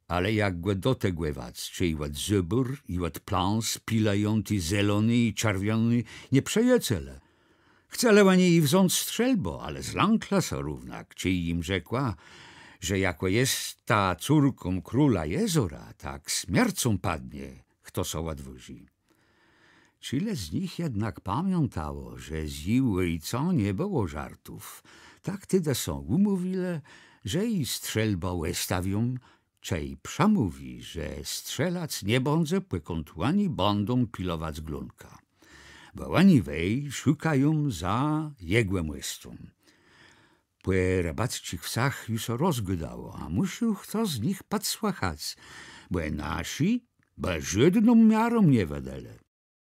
Ale jak gò dotëgòwac, czej òd Zôbór i òd Plãs pilëją ti zelony i czerwiony nieprzëjacele. Chcelë òni ji wząc strzelbã, ale zlãklë sã równak, czej jim rzekła, że jakò je ta córką króla jezora, tak smiercą padnie, chto sã òdwôżi. Czile z nich jednak pamiãtało, że z ji òjcã nie bëło żartów, tak tedë sã ùmówilë, że ji strzelbã òstawią, czej przëmówi, że strzelac nie bãdze, pòkąd òni bãdą pilowac Glónka. Bò òni wej szukają za jegòmòscą. Pò rëbacczich wsach ju sã rozgôdało, a mùszôł chto z nich pòdsłëchac, bò naszi bë żódną miarą nie wëdelë.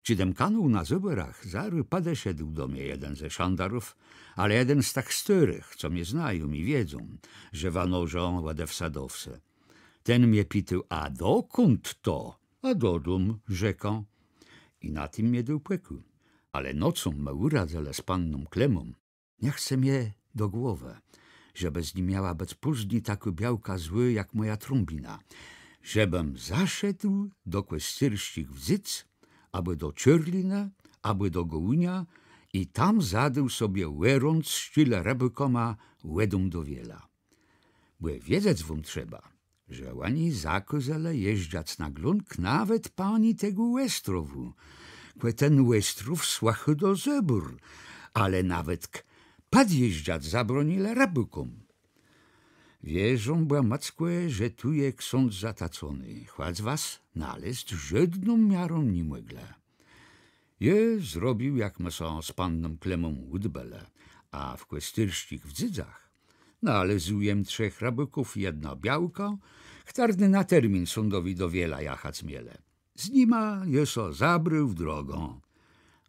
Czedëm kanął na Zôbòrach, zarô pòdeszedł do mie jeden ze szandarów, ale jeden z tëch stôrëch, co mie znają i wiedzą, że wanożã òde wsë do wsë. Ten mie pitôł: A dokąd to? A do dóm, rzekã. I na tim mie dôł pòkù. Ale nocą më ùradzëlë z panną Klemą. Nie chce mie do głowë, żebës ni miała bëc pózni takô białka złô jak mòja Trąbina. Żebëm zaszedł do Kòscérsczich Wdzydz, abò do Czôrlinë, abò do Gòłunia i tam zadôł sobie òrądz z czile rëbôkama wòdą do Wiela. Bò wiedzec wóm trzeba, że òni zakôzelë jezdzac na Glónk nawet pani tegò òstrowù. Kò ten òstrów słëchô do Zôbór, ale nawetk pòdjezdzac zabronilë rëbôkóm. Wierzą bò mòckò, że tu je ksądz zatacony, chòc was nalezc żódną miarą ni mòglë. Jô zrobił, jak më sã z panną Klemą ùdbelë, a w Kòscérsczich Wdzydzach nalôzł jem trzech rëbôków i jedną białkã, chtërny na termin sądowi do Wiela jachac mielë. Z nima jô sã zabrôł w drogã.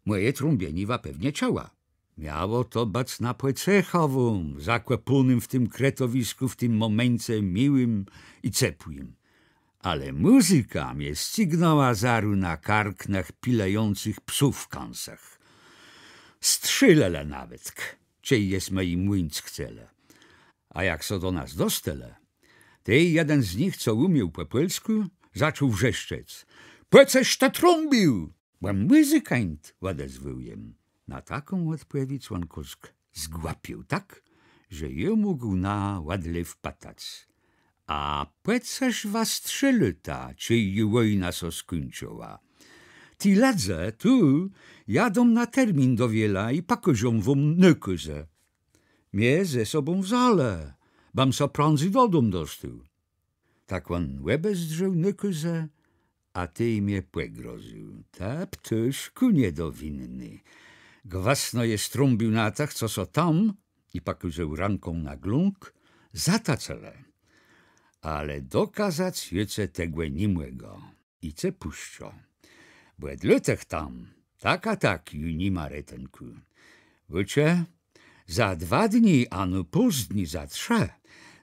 Mòje trąbienié wa pewnie czëła. Miało to bëc na pòcechã wóm, zakòpónym w tim kretowiskù w tim mòmeńce miłim i cepłim. Ale mùzyka mie scygnãła zarô na kark nëch pilëjącëch psów w kãsach. Strzélelë nawetk, czej jesmë jim ùńc chcelë. A jak sã do nas dostelë, tej jeden z nich, co ùmiôł pò pòlskù, zaczął wrzeszczec: „Pò cos të trąbił?” „Bò mùzykańt”, òdezwôł jem. Na taką òdpòwiédz òn kùsk zgłëpiôł tak, że jô mógł na òdlew pëtac: „A pò cos wa strzélôta, czej ju wòjna sã skùńczëła?” „Ti lëdze tu jadą na termin do Wiela i pòkôżą wóm nôkôzë. Mie ze sobą wzãlë, bëm sã prãdzy dodóm dostôł.” Tak òn òbezdrzôł nôkôzë, a tej mie pògrozył: „Të, ptôszkù niedowinny, gwësno jes trąbił na tëch, co sã tam”, i pòkôzôł rãką na Glónk, „zatacëlë. Ale dokazac jô cë tegò ni mògã. I cë pùszczã. Bò dlôte tam tak a tak ju ni ma retënkù. Wiéce, za dwa dni, a nôpózni za trzë,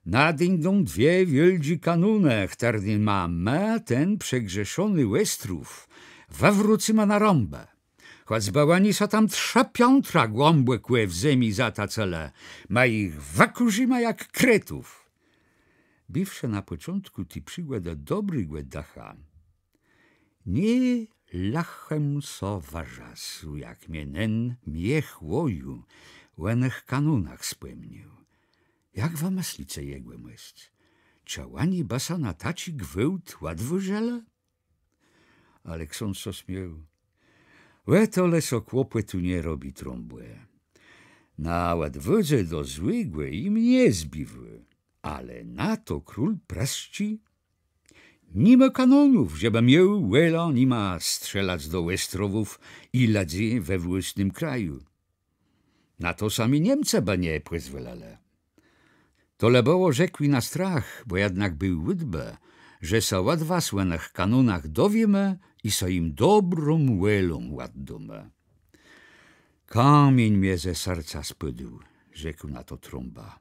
nadińdą dwie wiôldżé kanónë, chtërnyma më ten przegrzeszony òstrów wëwrócyma na rãbë. Chòcbë òni sã tam trzë piãtra głãbòkò w zemi zatacëlë, më jich wëkùrzimë jak kretów”. Bëwszë na pòczątkù ti przigòdë dobrégò dëcha, nie lëchò jem sã wërzasł, jak mie nen miech wòju ò nëch kanónach spòmnił. Jak wa mëslice, jegòmòsc, czë òni bë sã na taczi gwôłt òdwôżëlë? Ale ksądz sã smiôł. Ò to le so kłopòtu nie robi, Trąbò. Na òdwôdze do złégò jim nie zbiwô, ale na to król prësczi ni mô kanónów, żebë miôł wòlã nima strzelac do òstrowów i lëdzy we własnym kraju. Na to sami Niemcë bë nie pòzwòlëlë. To le bëło rzekłé na strach, bò jednak béł ùdbë, że sã òd was ò nëch kanónach dowiémë i sã jim dobrą wòlą òddómë. Kamiéń mie ze serca spôdł, rzekł na to Trąba,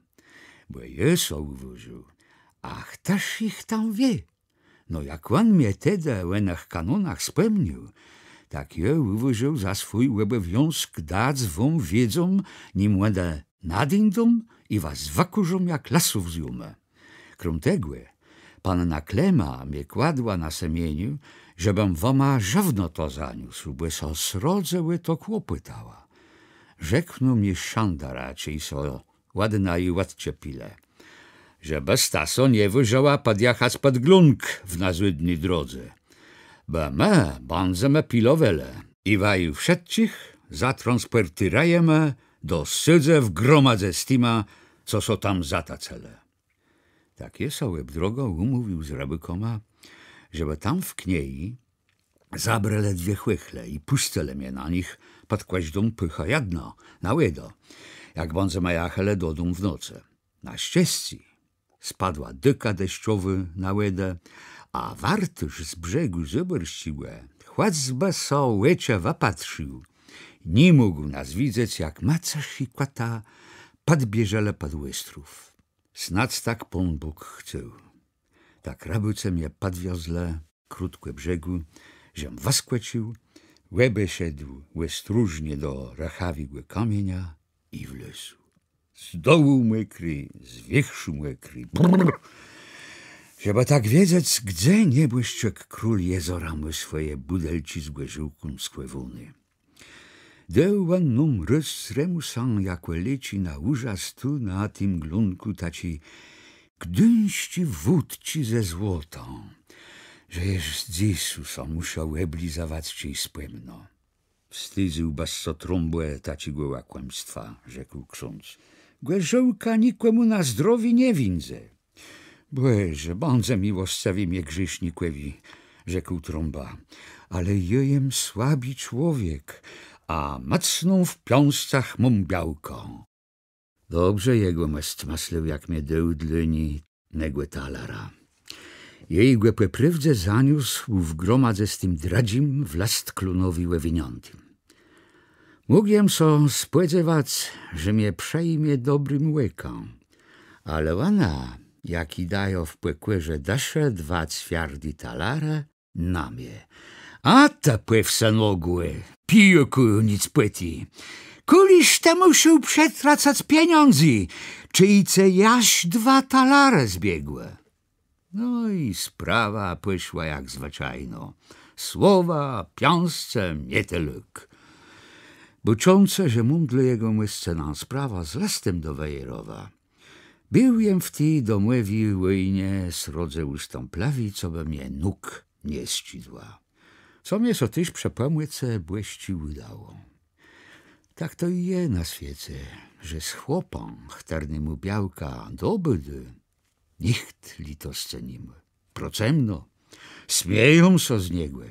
bò jô so ùwôżôł, a chtëż jich tam wié? No jak òn mie tedë ò nëch kanónach spòmnił, tak jô ùwôżôł za swój òbòwiązk dac wóm wiedzã, nim òne nadińdą i was wëkùrzą jak lësów z jómë. Króm tegò, panna Klema mie kładła na sëmieniu, żebëm wama żëwnotã zaniósł, bò sã srodze ò to kłopòtała. Rzeknął mie szandarë, czej sã òd naju òdczepilë, żebësta sã nie wôżëła pòdjachac pòd Glónk w nazôdny drodze. Bò më bãdzemë pilowelë i waju wszëtczich zatranspòrtérëjemë do sôdzë w gromadze z tima, co sã tam zatacëlë. Tak jô sã òb drogã ùmówił z rëbôkama, żebë tam w knieji zabrelë dwie chòchle i pùscëlë mie na nich pòd kòżdą pôchã jedną, na wòdã, jak bãdzemë jachelë dodóm w nocë. Na szczescé spadła dôka deszczowô na wòdã, a wartôrz z brzegù zôbòrsczégò, chòcbë so òczë wëpatrził, ni mógł nas widzec, jak më cëchikòta pòdbieżelë pòd òstrów. Snôdz tak Pón Bóg chcôł. Tak rëbôcë mie pòdwiozlë krótkò brzegù, żem wëskòcził, òbeszedł òstróżnie do rëchawégò kamienia i wlôzł. z dołu mòkri, z wiérzchù mòkri. Brrr. Żebë tak wiedzec, gdze niebòszczëk król jezora mô swòje bùdelczi z gòrzôłką schòwóné. Dôł òn nóm rôz z Remùsã jakò léczi na ùrzas tu na tim glónkù taczi gduńsczi wódczi ze złotã, że jesz dzysô sã mùszã òblizawac, czej spòmnã. Wstidzëłbës sã, Trąbò, taczégò łakòmstwa, rzekł ksądz. Gòrzôłka nikòmù na zdrowié nie wińdze. Bòże, bądzë miłoscëwi mie grzésznikòwi, rzekł Trąba, ale jô jem słabi człowiek, a mòcną w piãscach móm białkã. Dobrze jegòmòsc mëslôł, jak mie dôł dlô ni negò talara. Jô gò pò prôwdze zaniósł w gromadze z tim drëdżim w lëst klónowi òwiniãtim. Mógł jem sã spòdzewac, że mie przëjmie dobrim òkã, ale òna, jak ji dajã w pòkòrze dëszë dwa cwiardé talarë, na mie: A të, pòwsënogłi, pijôkù nicpòti, kùliż të mùszôł przetracac pieniãdzy, czej ce jaż dwa talarë zbiegłë? No i sprawa pòszła jak zwëczajno. Słowa, piãsce, mietełk. Bôczącë, że móm dlô jegòmòscë nã sprawã z lëstã do Wejerowa, béł jem w ti domòwi wòjnie srodze ùstãplëwi, cobë mie nóg nie sczidła. Co mie sã téż przë pòmòcë bòsczi ùdało. Tak to i je na swiece, że z chłopã, chtërnémù białka dobëdô, nicht lëtoscë ni mô. Procëmno, smieją sã z niegò.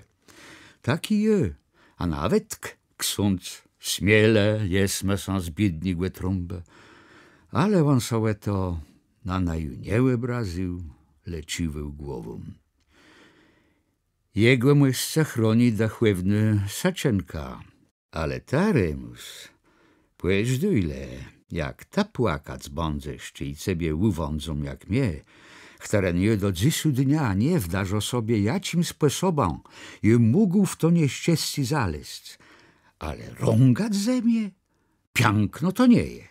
Tak i jô, a nawetk ksądz, smielë jesmë sã z biédnégò Trąbë. Ale òn sã ò to na naju nie òbrazył, le cziwôł głową. Jegòmòscë chroni dëchòwnô sëczënka. Ale të, Remùs, pòżdôj le, jak të płakac bãdzesz, czej cebie ùwãdzą jak mie, chtëren jô do dzysô dnia nie wdarzã sobie, jaczim spòsobã jô mógł w to nieszczescé zalezc. Ale rągac ze mie? Piãkno to nie je.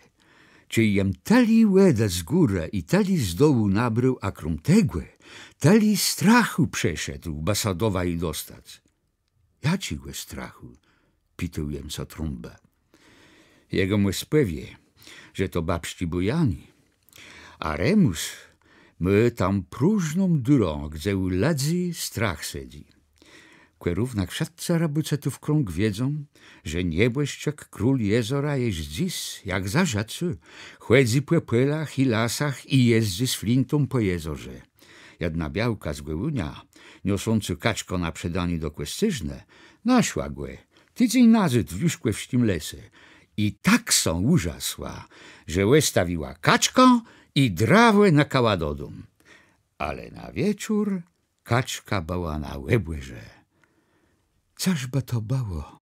Czej jem tëli wòdë z górë i tëli z dołu nabrôł, a króm tegò, tëli strachù przeszedł, bë sã do waju dostac. Jaczégò strachù? Pitôł jem sã Trąbë. Jegòmòsc pòwié, że to babsczé bòjanié. A Remùs mô tam próżną durã, gdze ù lëdzy strach sedzy. Kò równak wszëtcë rëbôcë tu w krąg wiedzą, że niebòszczëk król jezora jesz dzys, jak za żëcô, chòdzy pò pòlach i lasach i jezdzy z flintą pò jezorze. Jedna białka z Gòłunia, niosącô kaczkã na przedanié do Kòscérznë, naszła gò tidzéń nazôd w Juszkòwsczim lese i tak sã ùrzasła, że òstawiła kaczkã i drawò nëkała do dóm. Ale na wieczór kaczka bëła na òbòrze. Cëż bë to bëło,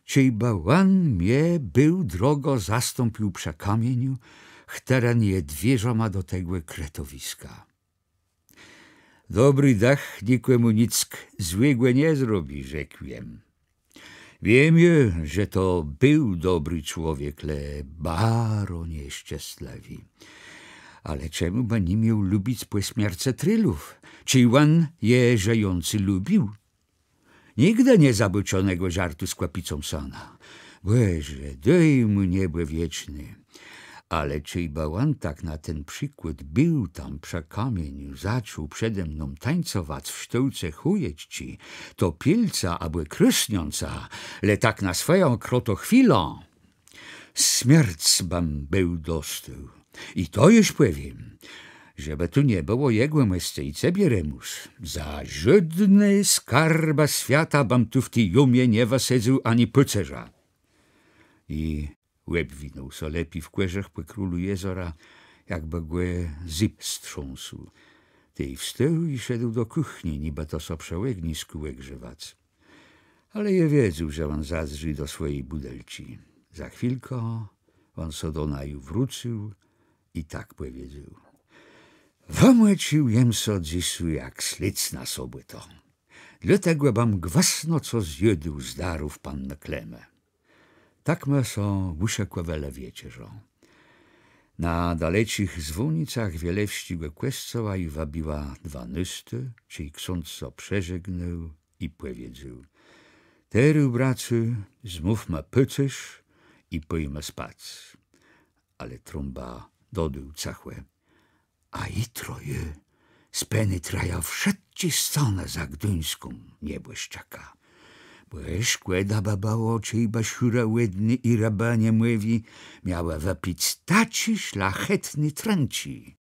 czejbë òn mie béł drogã zastąpił przë kamieniu, chtëren je dwiérzama do tegò kretowiska. Dobri dëch nikòmù nick złégò nie zrobi, rzekł jem. Wiém jô, że to béł dobri człowiek, le baro nieszczeslëwi. Ale czemù bë ni miôł lubic pò smiercë trilów, czej òn je żëjący lubił? Nigdë nie zabôczã negò żartu z kòpicą sana. Bòże, dôj mù niebò wieczné. Ale czejbë òn tak na ten przikłôd béł tam przë kamieniu zaczął przede mną tańcowac w sztôłce chòjeczczi, topielca abò krôsniãca, le tak na swòjã krotochwilã, smierc bëm béł dostôł. I to jesz pòwiém, żebë tu nie bëło jegòmòscë i cebie, Remùs, za żódné skarbë swiata bëm tu w ti jómie nie wësedzôł ani pôcerza. I òbwinął sã lepi w kòżëch pò królu jezora, jakbë gò zyb strząsł. Tej wstôł i szedł do kùchni, nibë to sã przë ògniskù ògrzewac. Ale jô wiedzôł, że òn zazdrzi do swòji bùdelczi. Za chwilkã òn sã do naju wrócył i tak pòwiedzôł: Wëmòcził jem sã dzysô jak sledz na sobòtã. Dlôtegò bëm gwësno co zjôdł z darów pannë Klémë. Tak më sã ùszëkòwelë wieczerzã. Na daleczich zwònicach wielewsczégò kòscoła ju wëbiła dwanôstô, czej ksądz sã przeżegnôł i pòwiedzôł: „Terô, bracë, zmówmë pôcérz i pòjmë spac”. Ale Trąba dodôł cëchò: „A jutro jô spenetrëjã wszëtczé scanë za gduńską niebòszczëka. Bò szkòda bë bëło, czejbë szurowòdné i rëbë, nie mówiącë, miałë wëpic taczi szlachetny trënczi”.